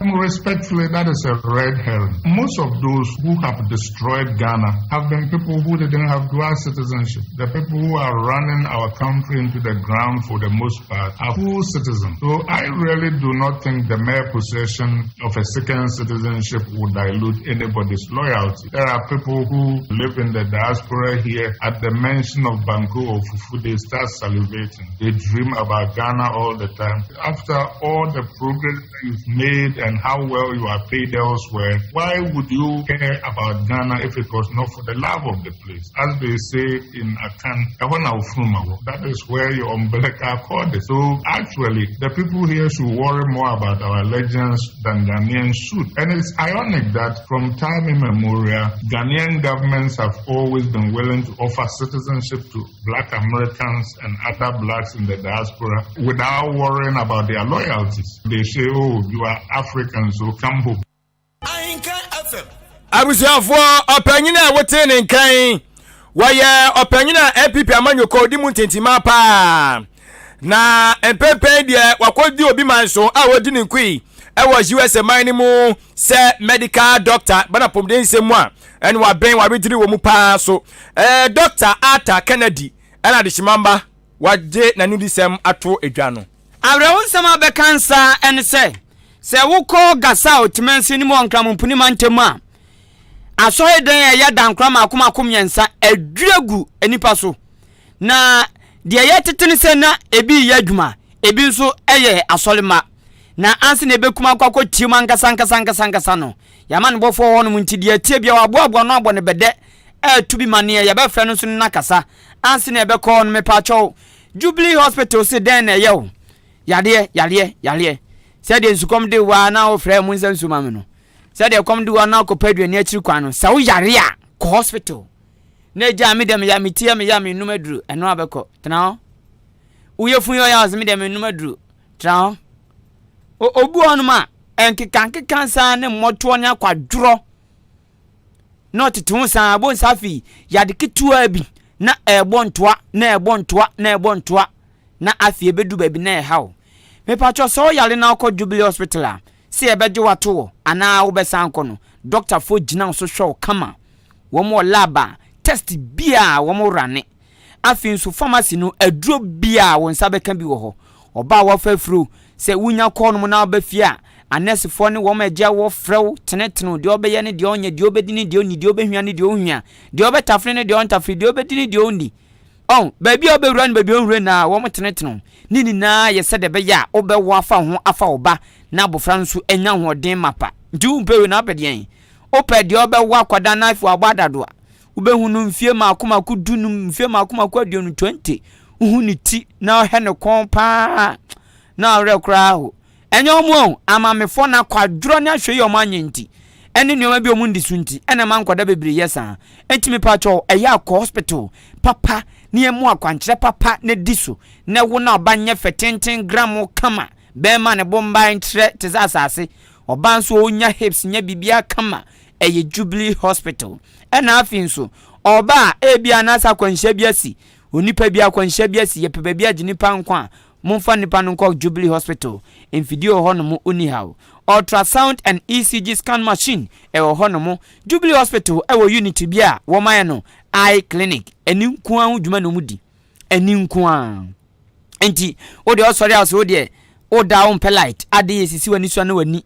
Respectfully, that is a red herring. Most of those who have destroyed Ghana have been people who didn't have dual citizenship. The people who are running our country into the ground for the most part are full citizens. So I really do not think the mere possession of a second citizenship would dilute anybody's loyalty. There are people who live in the diaspora here. At the mention of Banku or Fufu, they start salivating. They dream about Ghana all the time. After all the progress you've made and how well you are paid elsewhere, why would you care about Ghana if it was not for the love of the place? As they say in Akan, that is where your umbilical cord is. So actually, the people here should worry more about our allegiance than Ghanaians should. And it's ironic that from time immemorial, Ghanaian governments have always been willing to offer citizenship to black Americans and other blacks in the diaspora without worrying about their loyalties. They say, oh, you are African, so come home. Abusuafoɔ, ɔpanyin a wote ne nkan, wɔyɛ ɔpanyin a NPP amanyɔkɔ odi mu ntintima paa, na mpɛmpɛn deɛ wakɔdi obi man so a wɔdi ne nkui ɛwɔ US man no mu sɛ medical doctor bana pɔmuden nsɛm mu a ɛne wabɛn wabɛdiri wɔ mu paa so, Dr. Arthur Kennedy, ɛna adehyemamba wagye n'anudisɛm ato edwa no. Awerɛhosɛm a bɛka nsa ɛne sɛ, sɛ wokɔ Gasao Temansi no mu wɔ Nkramompuni mantam a, asɔredan a ɛyɛ dankora mako mako mmiɛnsa adwiri agu nnipa so. Na deɛ yɛtete ne sɛ na ebi yɛ adwuma, ebi nso yɛ asɔremma. Na ansa na ebekum akɔ akɔtie mu ankasa ankasa ankasa ankasa no, yɛama no bɔfoɔ hɔ nom nti deɛ ɛtie bia waboaboa no abɔ ne bɛdɛ ɛɛto bi ma neɛ yɛbɛfrɛ no nso no nakasa ansa na ɛbɛkɔ no. Mepaakyɛw, Jubilee Hospital se dɛn na ɛyɛ wo? Yadeɛ, yadeɛ, yadeɛ. Sɛdeɛ nsukɔm de waa na wofrɛ mo nsa nsu ma me no, sɛdeɛ kɔm de waa na wokɔpɛ aduane akyiri kwan no, sɛ woyare a, kɔ hospital. Na agya me deɛ meya me ti yɛ meya menum aduro, ɛno abɛkɔ. Tena hɔ. Woyɛ fun yɛ ɔyɛ ɔsɛ me deɛ menum aduro, tena hɔ. Obi wɔ hɔnom a ɛnkeka nkeka saa ne mmɔtoɔ ne akwadworɔ na ɔtete ho saa bɔ nsa. Afei yade ketewa bi na ɛrebɔ ntoa na ɛrebɔ ntoa na ɛrebɔ ntoa na afei ɛbɛdu baabi na ɛha wo. Mepatwɔ, sɛ ɔyare na wokɔ Jubilee Hospital a, sɛ yɛbɛgye wato wɔ anaa wobɛsan kɔ no, dɔktafoɔ gyina wo so hwɛ wo kama. Wɔn wɔ lab a test bia wɔn rane. Afei nso pharmacy no, aduro bia wɔn nsa bɛka bi wɔ hɔ. Ɔbaa wafa afuro sɛ wonya kɔɔ no mu na ɔba fie a, anɛsefoɔ ne wɔn agya wɔ frɛ wo tenetene deɛ ɔbɛyɛ ne deɛ ɔnyɛ, deɛ ɔbɛdi ne deɛ ɔnni, deɛ ɔbɛhwia ne deɛ ɔnhwia, deɛ ɔbɛtafere ne deɛ ɔntafere, deɛ ɔbɛdi ne deɛ ɔnni. Ɔn baabi a ɔbɛwura no, baabi a ɔnwura nyinaa, wɔn tenetene ne nyinaa yɛ sɛdeɛ ɛbɛyɛ a wobɛwɔ afa ho afa wo ba na abɔfra no nso anya ahoɔden mapa. Nti wompɛ wei na wopɛ deɛn? Wopɛ deɛ ɔbɛwɔ akwadaa no afei wabɔ adado a wobɛhu no mfie mako mako 15, mfie mako mako 20, 20. Wohu ne ti na ɔhwɛ ne kɔn paa na ɔwerɛ koraa ho. Ɛnyɛ ɔmo o, amamefoɔ no akwadworɔ ne ahwɛ yi ɔmo anyɛ nti ɛne nneɛma bi ɔmo ndi so nti ɛna ɛma nkwadaa bebree yɛ saa. Nti mepakyɛw, ɛyɛ akɔ hospital papa ne ɛmu akwankyerɛ papa na di so na ɛwo na ɔba nyɛ fɛ tenten gram kama, bɛrima ne bo mmaa nkyerɛ te sɛ asase, ɔbaa nso ɔnya hips nya biribiara kama. Ɛyɛ Jubilee Hospital. Ɛna afei nso ɔbaa ebi anaasɛ akwanhyia bi asi, onipa bi akwanhyia bi asi, yɛpɛ baabi agye nipa nkwa a, momfa nipa no nkɔ Jubilee Hospital. Mfidie wɔ hɔnom, onni haw. Ultrasound and ECG scan machine ɛwɔ hɔnom. Jubilee Hospital ɛwɔ unit bi a wɔmayɛ no eye clinic. Ɛni nko ara ho dwuma na wɔn di, ɛni nko ara. Nti wo deɛ ɔsɔre a, sɛ wo deɛ woda, wompɛ light ade yɛ sisi w'ani so na w'ani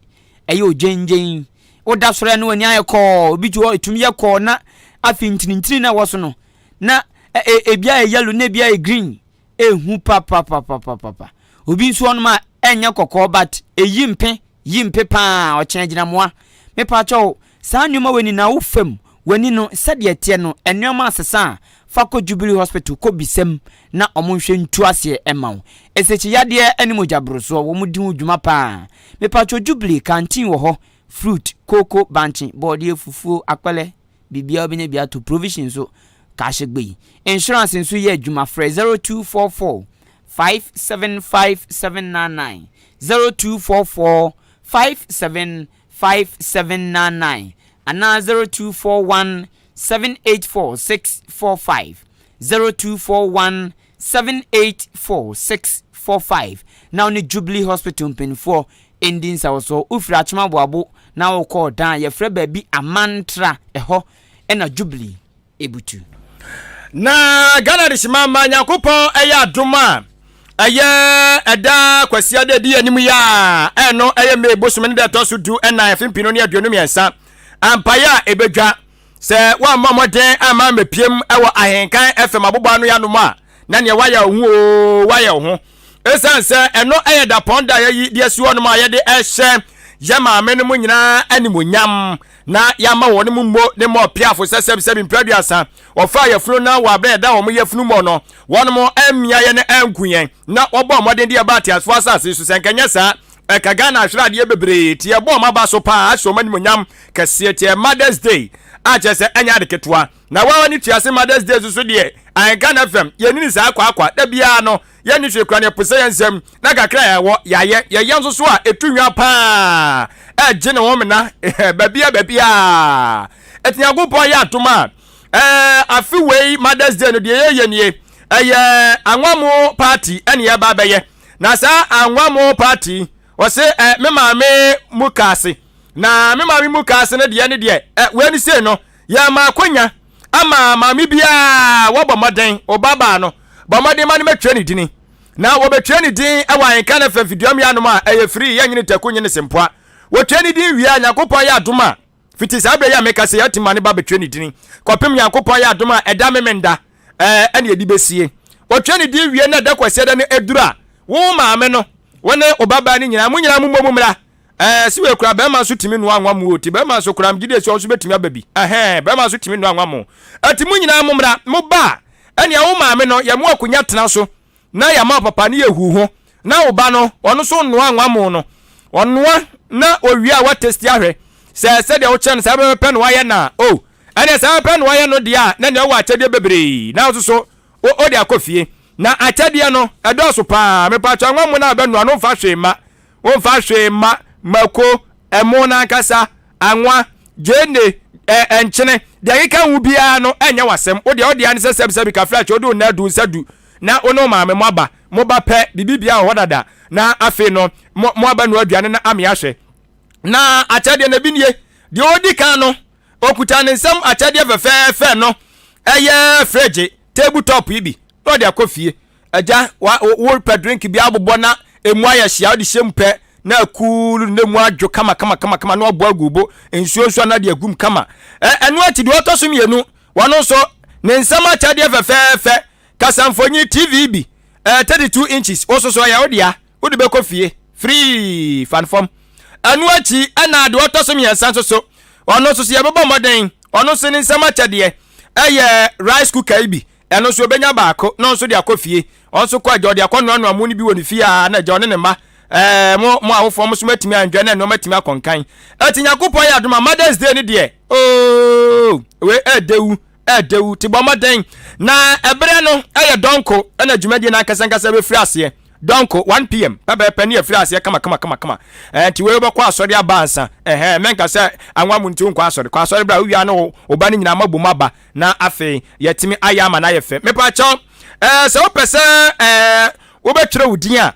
ɛyɛ ogyengyen. Woda sɔre a na w'ani ayɛ kɔɔ. Obi ti hɔ, etumi yɛ kɔɔ na afei ntinintini na ɛwɔ so no na ebi ayɛ yellow na ebi ayɛ green. Ehu papapapapapa. Obi nso ɔnom a, ɛnyɛ kɔkɔɔ but eyi mpe yi mpe paa ɔkyɛn agyinamoa. Mepa kyɛw, saa nneɛma wɔ nyinaa wo fam. W'ani no, sɛdeɛ ɛteɛ no, nnoɔma asesa a, fa kɔ Jubilee Hospital kɔ bisa mu na wɔn nhwɛ ntu aseɛ mma wo. Nsekye yadeɛ ne mogya borosoɔ, wɔn di ho dwuma paa. Mepatwɔ Jubilee, canteen wɔ hɔ, fruit, kooko, bankye, bɔɔdeɛ, fufuo, akpɛlɛ, biribiara wobɛnya bi atɔ, provision nso, kaahye gbei. Insurance nso yɛ adwuma, frɛ 0244 575 799, 0244 57 5799 anaa 0241 784 645, 0241 784 645 na wo ne Jubilee Hospital mpanimfoɔ ndi nsawɔsoɔ. Wofiri Akyem Aboabo na wokɔ Ɔdan a, yɛfrɛ baabi Amantra, ɛhɔ na Jubilee butu. Na Ghana dehyema ma Nyankopɔn ɛyɛ adom a ɛyɛ ɛda Kwasiada ɛdi anim yi a ɛno ɛyɛ May bosome ne da ɛtɔ so du ɛnan afe mpinu ne 23 ampaeɛ a ɛbɛdwa sɛ woammɔ mmɔden amma mmɛpiem ɛwɔ Ahenkan FM abobɔ ano yɛanom a na neɛ woayɛ wo ho oo woayɛ wo ho ɛsiane sɛ ɛno ɛyɛ dapɔn da yɛyi de asi hɔnom a yɛde ɛhyɛ yɛ maame no mu nyinaa animonyam na yɛama wɔn mu mmo ne mmɔ piafo sɛ sɛbisɛbi mpɛ 30 wɔfaa yafunu na wɔ abere a ɛda wɔn yafunu mu no wɔn ammia yɛn anku yɛn na wɔbɔɔ mmɔden de yɛba ateasefoɔ asase so sɛ nkɛnyɛ saa ɛka Ghana ahwere adeɛ bebree ti yɛbɔ wɔn aba so paa ahyɛ wɔn animonyam kɛseɛ ti Mother's Day a kyerɛ sɛ ɛnyɛ ade ketewa na wɔn ani tua se Mother's Day soso deɛ Ahenkan FM yɛnini saa kwaakwa da biara no Yɛnni hwee kura nea ɛpo sɛ yɛn nsam, na kakra a yɛwɔ, yɛayɛ. Yɛyɛ nso so a, etu nwa paa, ɛgye ne homena baabia baabia. Ɛti Nyankopɔn yɛ adom a, ɛɛ afe wei Mother's Day no deɛ yɛyɛ nie, ɛyɛ anwamo party ɛne yɛba abɛyɛ. Na saa anwamo party, wɔse ɛ me maame mu kaase, na me maame mu kaase no deɛ ne deɛ, ɛ wei ne sei no, yɛma akonya ama maame biara wɔbɔ mmɔden, ɔbabaa no, bɔ mmɔden ma no mɛtwerɛ ne dini. Na wɔbɛtwerɛ ne din wɔ Ahenka no fam fidua mmeanom a ɛyɛ firii yɛnyene taku nyene sempoa. Wɔtwerɛ ne din wie a, Nyankopɔn yɛ adom a, fiti saa berɛ yi a meka sɛ yɛatim ma ne ba bɛtwerɛ ne dini kɔpem Nyankopɔn yɛ adom a ɛda Memenda ɛne ɛde bɛsie. Wɔtwerɛ ne din wie na ɛda Kwasiada no ɛduru a, wo maame no, wo ne wo babaa no nyinaa, mo nyinaa mommɔ mu mmra. Ɛɛ, si wei koraa, bɛrima nso tumi noa anwa mu o. Ti bɛrima nso koraa, megye di sɛ ɔno nso bɛtumi aba bi. Ɛhɛn, bɛrima nso tumi noa anwa mu. Ɛti mo nyinaa mo mmra, mo ba a, ɛnea wo maame no, yɛmo akonnwa tena so, na yɛama wo papa ne yɛhu ho. Na wo ba no, ɔno nso noa anwa mu no. Ɔnoa na owie a watesti ahwɛ sɛ sɛdeɛ wokyerɛ no saa pɛpɛpɛ na wayɛ no a, o, ɛnea saa pɛpɛ na wayɛ no deɛ a, na nea ɔwɔ akyɛdeɛ bebree. Na wo nso so, wo, wode akɔ fie. Na akyɛdeɛ no, ɛdɔɔso paa. Mepatwɔ anwa mu no a bɛnoa no, mfa hwee mma. Womfa hwee mma mako, ɛmo no ankasa, anwa, gyeene, ɛ, nkyene, deɛ ɛkeka ho biara no ɛnyɛ w'asɛm. Wo deɛ, wo dea ne sɛ sɛbisɛbi kafrakye, wode wo nan adu, wo nsa du, na wo ne wo maame moaba. Moba pɛ, biribi biara wɔ hɔ dada, na afei no, mo, moaba noa aduane no amee ahwɛ. Na akyɛdeɛ no, ebi nie. Deɛ ɔdi kan no, ɔkuta ne nsam akyɛdeɛ fɛfɛɛfɛ no, ɛyɛ fridge, table top yi bi, na ɔde akɔ fie. Agya, wa, wo pɛ drink bi abobɔ na emu ayɛ hyia, wode hyɛ mu pɛ na akuulu na emu adwo kama kama kama kama na wabɔ agu bo, nsuo nso ana de agum kama. Ɛ, ɛno akyi deɛ ɔtɔ so mmienu, wɔno nso ne nsam akyɛdeɛ fɛfɛɛfɛ, kasamfonyi TV bi, ɛ, 32 inches, wo soso ɛyɛ wo dea, wode bɛkɔ fie, free, fan fam. Ɛno akyi ɛna deɛ ɔtɔ so mmiɛnsa nso so, ɔno nso so yɛbɛbɔ mmɔden, ɔno nso ne nsam akyɛdeɛ ɛyɛ rice cooker yi bi, Ɛno nso ɔbɛnya baako na ɔnso de akɔ fie. Ɔnso kɔ agya ɔde akɔ noanoa mo no bi wɔ ne fie a na agya ɔne ne mma ɛɛ mo mo awofoɔ mo nso moatumi anwɛ na nneɛma atumi akɔ nkan. Ɛti Nyankopɔn yɛ adom a Mother's Day no deɛ ooo wei ɛɛdɛwu ɛɛdɛwu ti bɔ mmɔden na ɛberɛ no ɛyɛ dɔnko ɛna dwumadie no ankasa ankasa bɛfiri aseɛ dɔnko 1 pm pɛpɛɛpɛ ne yɛfiri aseɛ kama kama kama kama ɛɛ nti wei wobɛkɔ asɔre aba ansa ɛhɛn mɛnka sɛ anwa mu nti wonkɔ asɔre kɔ asɔre berɛ a wowia ne wo ba no nyinaa moabom aba na afei yɛatumi ayɛ ama no ayɛ fɛ. Mepakyɛw, ɛɛ sɛ wopɛ sɛ ɛɛ wobɛtwerɛ wo din a,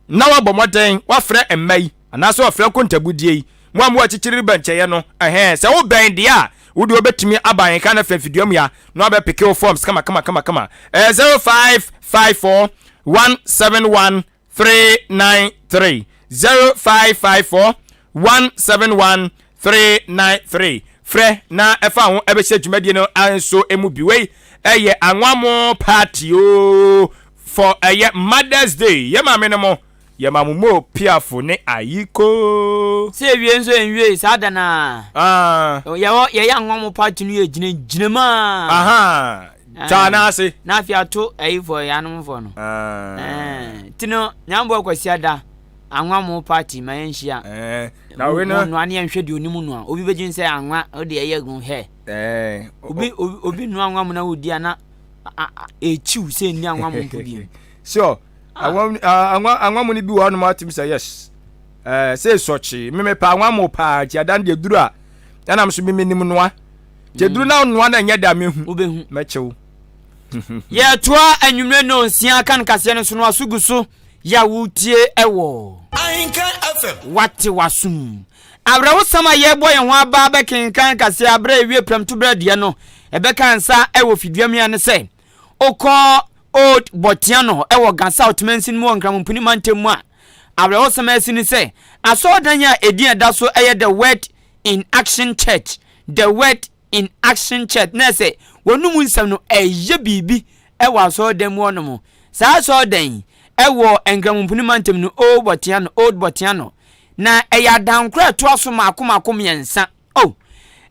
na wabɔ mmɔden wafrɛ mma yi anaasɛ wafrɛ nkontabudie yi. Mo a mowɔ akyikyiri reba nkyɛeɛ no, ɛhɛn, sɛ wobɛn deɛ a, wo deɛ wobɛtumi aba Ahenka no fɛ mfidua mu ya na wabɛpeke wo forms kama kama kama kama. Ɛyɛ 0554 171 393 0554 171 393 Frɛ na ɛfa ho ɛbɛhyɛ dwumadie no nso mu bi. Wei ɛyɛ anwamo party oo for ɛyɛ Mother's Day. Yɛ maame no mo Yɛma mo mo piafo ne ayikoo. Sɛ ewie nso enwiei saa da no ara. Ah. Yɛwɔ yɛyɛ anwa mo party no yɛ gyina gyina mu aa. Ahaa. Taa n'ase. Na afei ato ayifoɔ yɛ anomfoɔ no. Ah. Ɛɛ ti no nyamboa kwasiada anwa mo party ma yɛn hyia. Ɛɛ na wei no. Mo noa ne yɛn hwɛ deɛ onim noa obi bɛgye sɛ anwa ɔde ɛyɛ gu hɛ. Ɛɛ. Obi obi obi noa anwa mo na wodi a na ekyiw sɛ nni anwa mo mpo bi. Sure. Anwa anwa mu no bi wɔ hɔnom atim sɛ yes. Ɛɛ sɛ esɔkye me mepɛ anwa mo paa nti adan deɛ duru a ɛnam so me menim noa. Nti duru na noa na ɛnyɛ da mehu. Wobɛhu. Mɛkyew. Yɛtoa anwummerɛ nnɔnsia kan kaseɛ no so no aso gu so yɛ a wotie ɛwɔ. Ahenka FM. Wate w'asom. Awerɛhosɛm a yɛrebɔ yɛn ho aba bɛkenkan kaseɛ aberɛ a ɛwie prɛmtoberɛ deɛ no ɛbɛka nsa ɛwɔ fiduamia ne sɛ Wokɔ Old Botiano wɔ Ga South mansin mu wɔ Nkramompuni mantam mu a, awerɛhosɛm a asi ne sɛ, asɔredan a edin a ɛda so yɛ The Word in Action Church, The Word in Action Church, na ɛsɛ wɔn mu nsɛm no ɛyɛ biribi wɔ asɔredan mu hɔnom. Saa asɔredan yi wɔ Nkramompuni mantam no Old Botiano, Old Botiano, na ɛyɛ adankoro a ɛtoa so mmaako mmaako mmiɛnsa. Oh,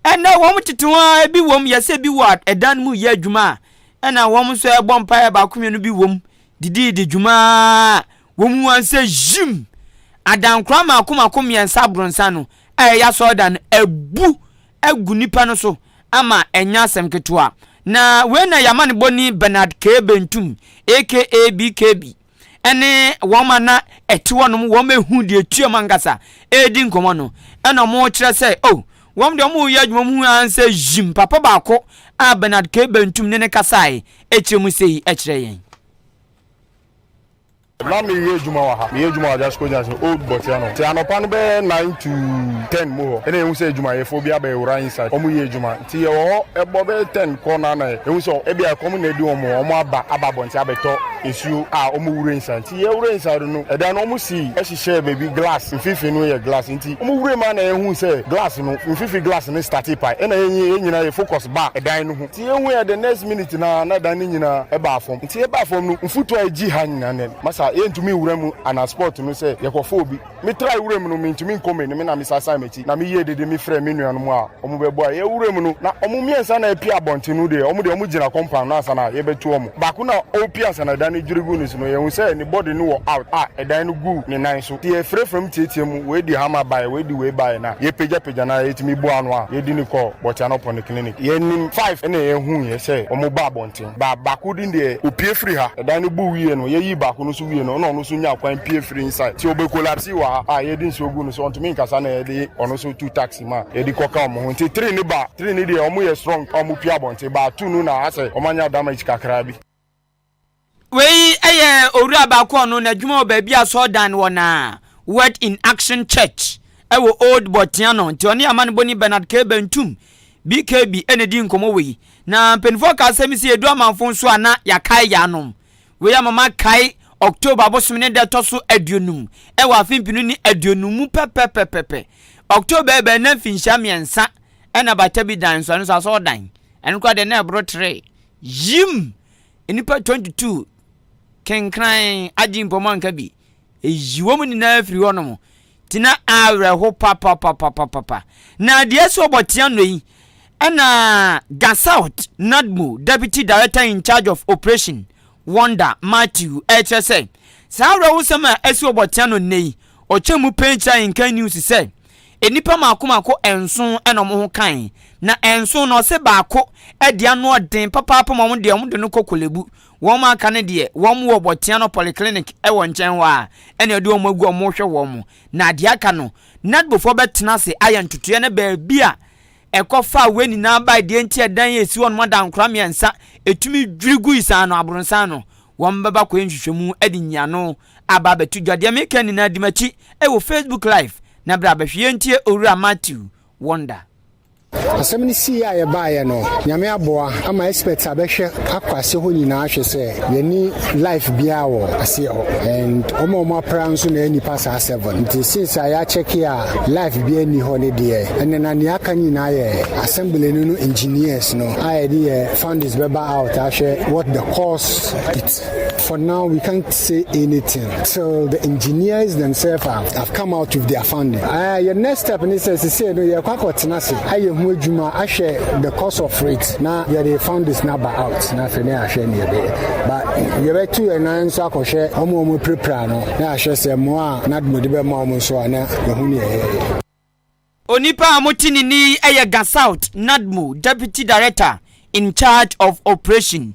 ɛnɛ wɔn tete ho ara ebi wɔm yɛ sɛ ebi wɔ ɛdan mu yɛ adwuma a ɛna wɔn nso ɛbɔ mpaeɛ baako mmienu bi wɔm didi di dwuma a wɔn mu wɔn sɛ yim adankora mako mako mmiɛnsa abronsa no a ɛyɛ asɔredan no abu agu nipa no so ama ɛnyɛ asɛm ketewa na wei na yɛama ne bɔni Bernard K. Bentum aka BKB ne wɔn a na ɛte hɔnom wɔn ehu deɛ etua mu ankasa redi nkɔmɔ no, ɛna wɔn kyerɛ sɛ oh wɔn deɛ wɔn reyɛ adwuma wɔn hu ara sɛ yim papa baako a Bernard K. Bentum ne ne kasae ɛkyerɛ mu sei ɛkyerɛ yɛn. Na meyɛ adwuma wɔ ha. Meyɛ adwuma wɔ Ajasco Junction, Old Botiano. Nti anɔpa no bɛyɛ 9 to 10 mu hɔ ɛna yɛhu sɛ adwumayɛfoɔ bi abɛwura inside. Wɔyɛ adwuma. Nti yɛwɔ hɔ ɛbɔ bɛyɛ 10 kɔ no a na yɛhu sɛ ebia ɛkɔm na adi wɔn, wɔn aba aba abɔnten abɛtɔ nsuo a wɔn wura inside. Nti yɛwura inside no, ɛdan no wɔn sii hyehyɛɛ baabi glass, mfimfini no yɛ glass. Nti wɔn wura mu a na yɛhu sɛ glass no, mfimfini glass no startee pae. Ɛna yɛn nyinaa yɛ focus baa ɛdan no ho. Nti yɛhu yɛ the next minute no ara na ɛdan no nyinaa ɛbaa fam. Nti ɛbaa fam no, mfutuo a ɛgye ha nyinaa nɛ, masa yɛntumi nwura mu anaa spot no sɛ yɛkɔfa obi. Me trae wuram no, mintumi nkɔ m'anim na mesan san m'akyi, na meyɛɛ dede mefrɛɛ me nuanom a wɔbɛboa yɛn wuram no. Na wɔn mmiɛnsa na apue abɔnten no deɛ, wɔn deɛ wɔgyina compound no ansa na yɛbɛto wɔn. Baako na ɔrepue ansa na ɛdan no dwiri guu ne so no, yɛhu sɛ ne body no wɔ out a ɛdan no guu ne nan so. Nti yɛfrɛfrɛ mu teatea mu, wei de hammer baeɛ, wei de wei baeɛ na yɛpagyapagya no ara yɛtumi bɔɔ ano a yɛde no kɔɔ Botianor Polyclinic. Yɛnim five na yɛhuiɛ sɛ wɔba abɔnten. Ba baako din deɛ opue firi ha. Ɛdan no bu wie no, yɛyii baako no nso wie no, ɛna ɔno nso nyaa kwan pue firi inside. Nti ɔbɛ collapse wɔ ha a yɛde nsuo gu no so, ɔntumi nkasa na yɛde ɔno nso tu taxi ma yɛde kɔka wɔn ho. Nti three no ba, three no deɛ wɔn yɛ strong a wɔn pue abɔnten, but two no na asɛ wɔn anya damage kakra bi. Wei yɛ owura baako a ɔno n'adwuma wɔ baabi a asɔredan no wɔ no a, Word in Action Church wɔ Old Botiano. Nti ɔne amanebɔni Bernard K. Bentum, BKB, na ɛdi nkɔmmɔ wɔ yi. Na mpanimfoɔ ka asɛm sɛ yɛdu amanfo nso a na yɛakae yɛn anom. Wei ama makae October bosome ne da ɛtɔ so 50 wɔ afe 2050 mu pɛpɛpɛpɛpɛ. October ɛbɛn na mfinhyia mmiɛnsa ɛna bata bi dan nso ɛno nso asɔredan. Ɛno koraa deɛ na ɛboro tere. Yim! Nnipa 22 kenkran agye mpɔmu anka bi. Eyi wɔn nyinaa firi hɔnom. Nti na awerɛho papapapapapa. Na deɛ ɛsɛ ɔbɔ tea no yi, ɛna Ga South NADMO Deputy Director in charge of Operation Wonder Matthew ɛkyerɛ sɛ saa awerɛhosɛm a ɛsi ɔbɔ tea no nnɛ yi, ɔkyɛ mu pɛn kyerɛ Ahenkan News sɛ nnipa mako mako nson ɛna wɔn ho kan na nson na ɔsɛ baako ɛde ano ɔden papaapa ma wɔn deɛ wɔn de no kɔ Korle-Bu. Wɔn a aka no deɛ, wɔn wɔ Botiano Polyclinic wɔ nkyɛn hɔ a, ɛna ɛde wɔn agu a wɔrehwɛ wɔn. Na deɛ aka no, NADMOfoɔ bɛtena ase ayɛ ntotoeɛ no baabi a ɛkɔfaa wei nyinaa bae, deɛ nti ɛdan a ɛsi hɔ nom adankora mmiɛnsa ɛtumi dwiri gui saa no, abronsan no, wɔn bɛba kɔyɛ nhwehwɛmu de nyiano aba abɛto dwa. Deɛ meka nyinaa di m'akyi wɔ Facebook Live na bra bɛhwɛ yɛntie Owura Matthew Wonder. Asɛm no sii a yɛbaeɛ no, Nyame aboa ama experts abɛhwɛ akɔ aseɛ hɔ nyinaa ahwɛ sɛ yɛnni life biara wɔ aseɛ hɔ and wɔn a wɔn apra nso na ɛyɛ nnipa saa seven nti since a yɛakyɛke a life biara nni hɔ no deɛ ɛnɛ na nea aka nyinaa yɛ assembly no no engineers no a yɛde yɛ findings bɛba out ahwɛ what the cause it. For now, we can't say anything till the engineers themselves have, have come out with their finding. Your next step ne sɛ sesei no yɛkɔ akɔtena ase ayɛ ho adwuma ahwɛ the cause of it na yɛde findings no aba out na afei ne yɛahwɛ ne yɛbɛyɛ. But yɛbɛtu yɛn nan nso akɔhwɛ wɔn a wɔapirapira no na yɛahwɛ sɛ mmoa a NADMO de bɛma wɔn nso a na yɛho ne yɛyɛyɛ. Onipa a mote ne nne yi yɛ Ga South NADMO Deputy Director in charge of Operation,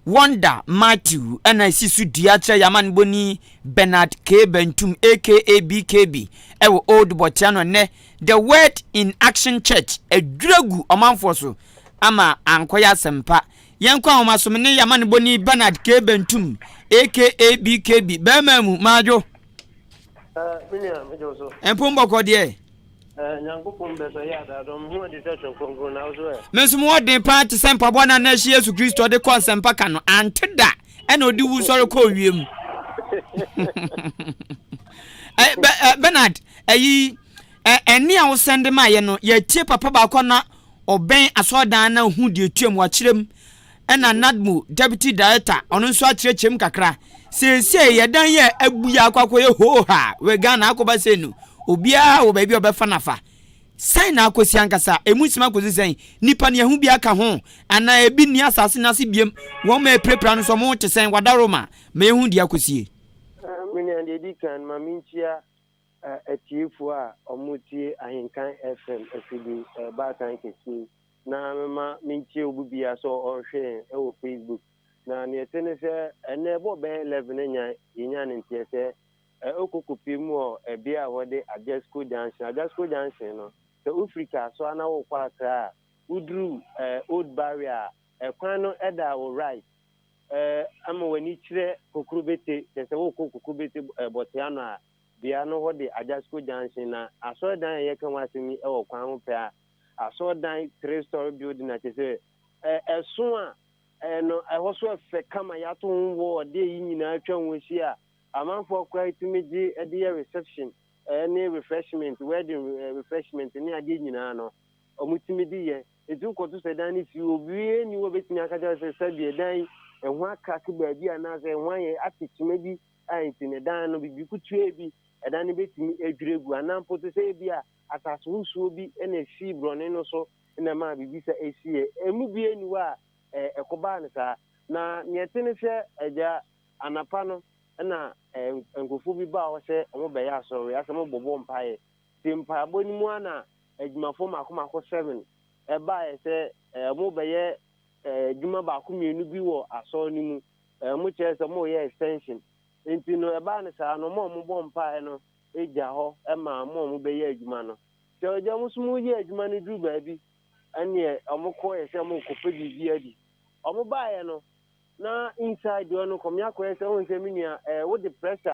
Wonder Matthew na ɛsi so dua kyerɛ yɛn amanebɔni Bernard K. Bentum aka BKB wɔ Old Botiano nnɛ The Word in Action Church adwiri agu ɔmanfoɔ so ama ankɔyɛ asɛmpa. Yɛnkɔ ahomaso me ne yɛn amanebɔni Bernard K. Bentum aka BKB bɛrima mu madwo. Me nua, megye wo so. Mpom bɔkɔ deɛ. Nyankopɔn bɛ sɛ yɛ adaadɔ me ho adi sɛ Twerɛ Kronkron na wo so ɛ? Me nso mewɔ den paa te sɛ mpaboa no a na ɛhyɛ Yesu Kristo de kɔ asɛmpa ka no. Ante da ɛna ɔde wu sɔre kɔɔ wiem. Bernard, ɛyi ɛne a wosɛnde maayɛ no, yɛtie papa baako na ɔbɛn asɔredan na ɔhu deɛ ɛtua mu wakyerɛ mu. Ɛna NADMO deputy director ɔno nso akyerɛkyerɛ mu kakra. Seesei yɛdan yɛ abu yɛ akɔ akɔyɛ hooha wɔ Ghana akɔba sei no, obiara wɔ baabi a ɔbɛfa no afa. Sɛn na akɔsi ankasa? Emu nsɛm akɔsi sɛn? Nnipa no yɛn ho bi aka ho anaa ebi nni asase no ase biam? Wɔn a apirapira no nso wɔn ho te sɛn? Wadaroma ma yɛhu deɛ akɔsie. Me nua, deɛ ɛdi kan ma menkyia atiefoɔ a wɔtie Ahenkan FM afidi baatan kɛseɛ yi na mema menkyia obi biara sɛ ɔrehwɛ yɛn wɔ Facebook. Na neɛ ɛte ne sɛ ɛnnɛ ɛbɔ bɛyɛ 11 anya yɛnya ne nteɛ sɛ wokɔ kɔpie mu wɔ ɛbea a wɔde Ajasco Junction. Ajasco Junction no, sɛ wofiri Kasoa na wokɔ Accra a, woduru Old Barrier a, ɛkwan no da wo right ama w'ani kyerɛ Kokrobete, kyerɛ sɛ wokɔ Kokrobete Bɔteano a, bea no hɔ de Ajasco Junction. Na asɔredan a yɛka ho asɛm yi wɔ kwan ho pɛ a, asɔredan three-story building a kyerɛ sɛ ɛso a ɛno ɛhɔ so ɛfɛ kama, yɛato ho wɔ ɔde yi nyinaa atwa ho ahyia a, amanfoɔ koraa tumi gye de yɛ reception ne refreshment, wedding refreshment ne adeɛ nyinaa no, wɔtumi de yɛ. Nti wokɔto sɛ dan no si hɔ, obiara nni hɔ a obɛtumi aka kyerɛ sɛ sɛdeɛ dan yi ɛho akrake baabi anaasɛ ɛho ayɛ ate kyema bi a nti ne dan no biribi ketewa bi ɛdan no bɛtumi adwiri agu, anaa mpo te sɛ ebi a asase wosoɔ bi na ɛsii borɔne no so na ɛmaa biribi sa ɛsiiɛ. Ɛmu biara nni hɔ a ɛkɔbaa no saa. Na neɛ ɛte ne sɛ agya anapa no na nkurɔfoɔ bi baa hɔ sɛ wɔbɛyɛ asɔre, asɛ wɔbɔbɔ mpaeɛ. Nti mpaebɔ no mu ara na adwumafoɔ mmaako mmaako seven baeɛ sɛ wɔbɛyɛ adwuma baako mmienu bi wɔ asɔre no mu. Wɔkyerɛ sɛ wɔreyɛ extension. Nti no ɛbaa no saa no, wɔn a wɔbɔ mpaeɛ no gya hɔ maa wɔn a wɔbɛyɛ adwuma no. Sɛ agya wɔn nso wɔyɛ adwuma no duru baabi, ɛnneɛ wɔkɔɛ sɛ wɔrekɔpɛ biribi adi. Wɔbaeɛ no, na inside hɔ no kɔme akɔyɛ sɛ wohu sɛ me nua wode pressure.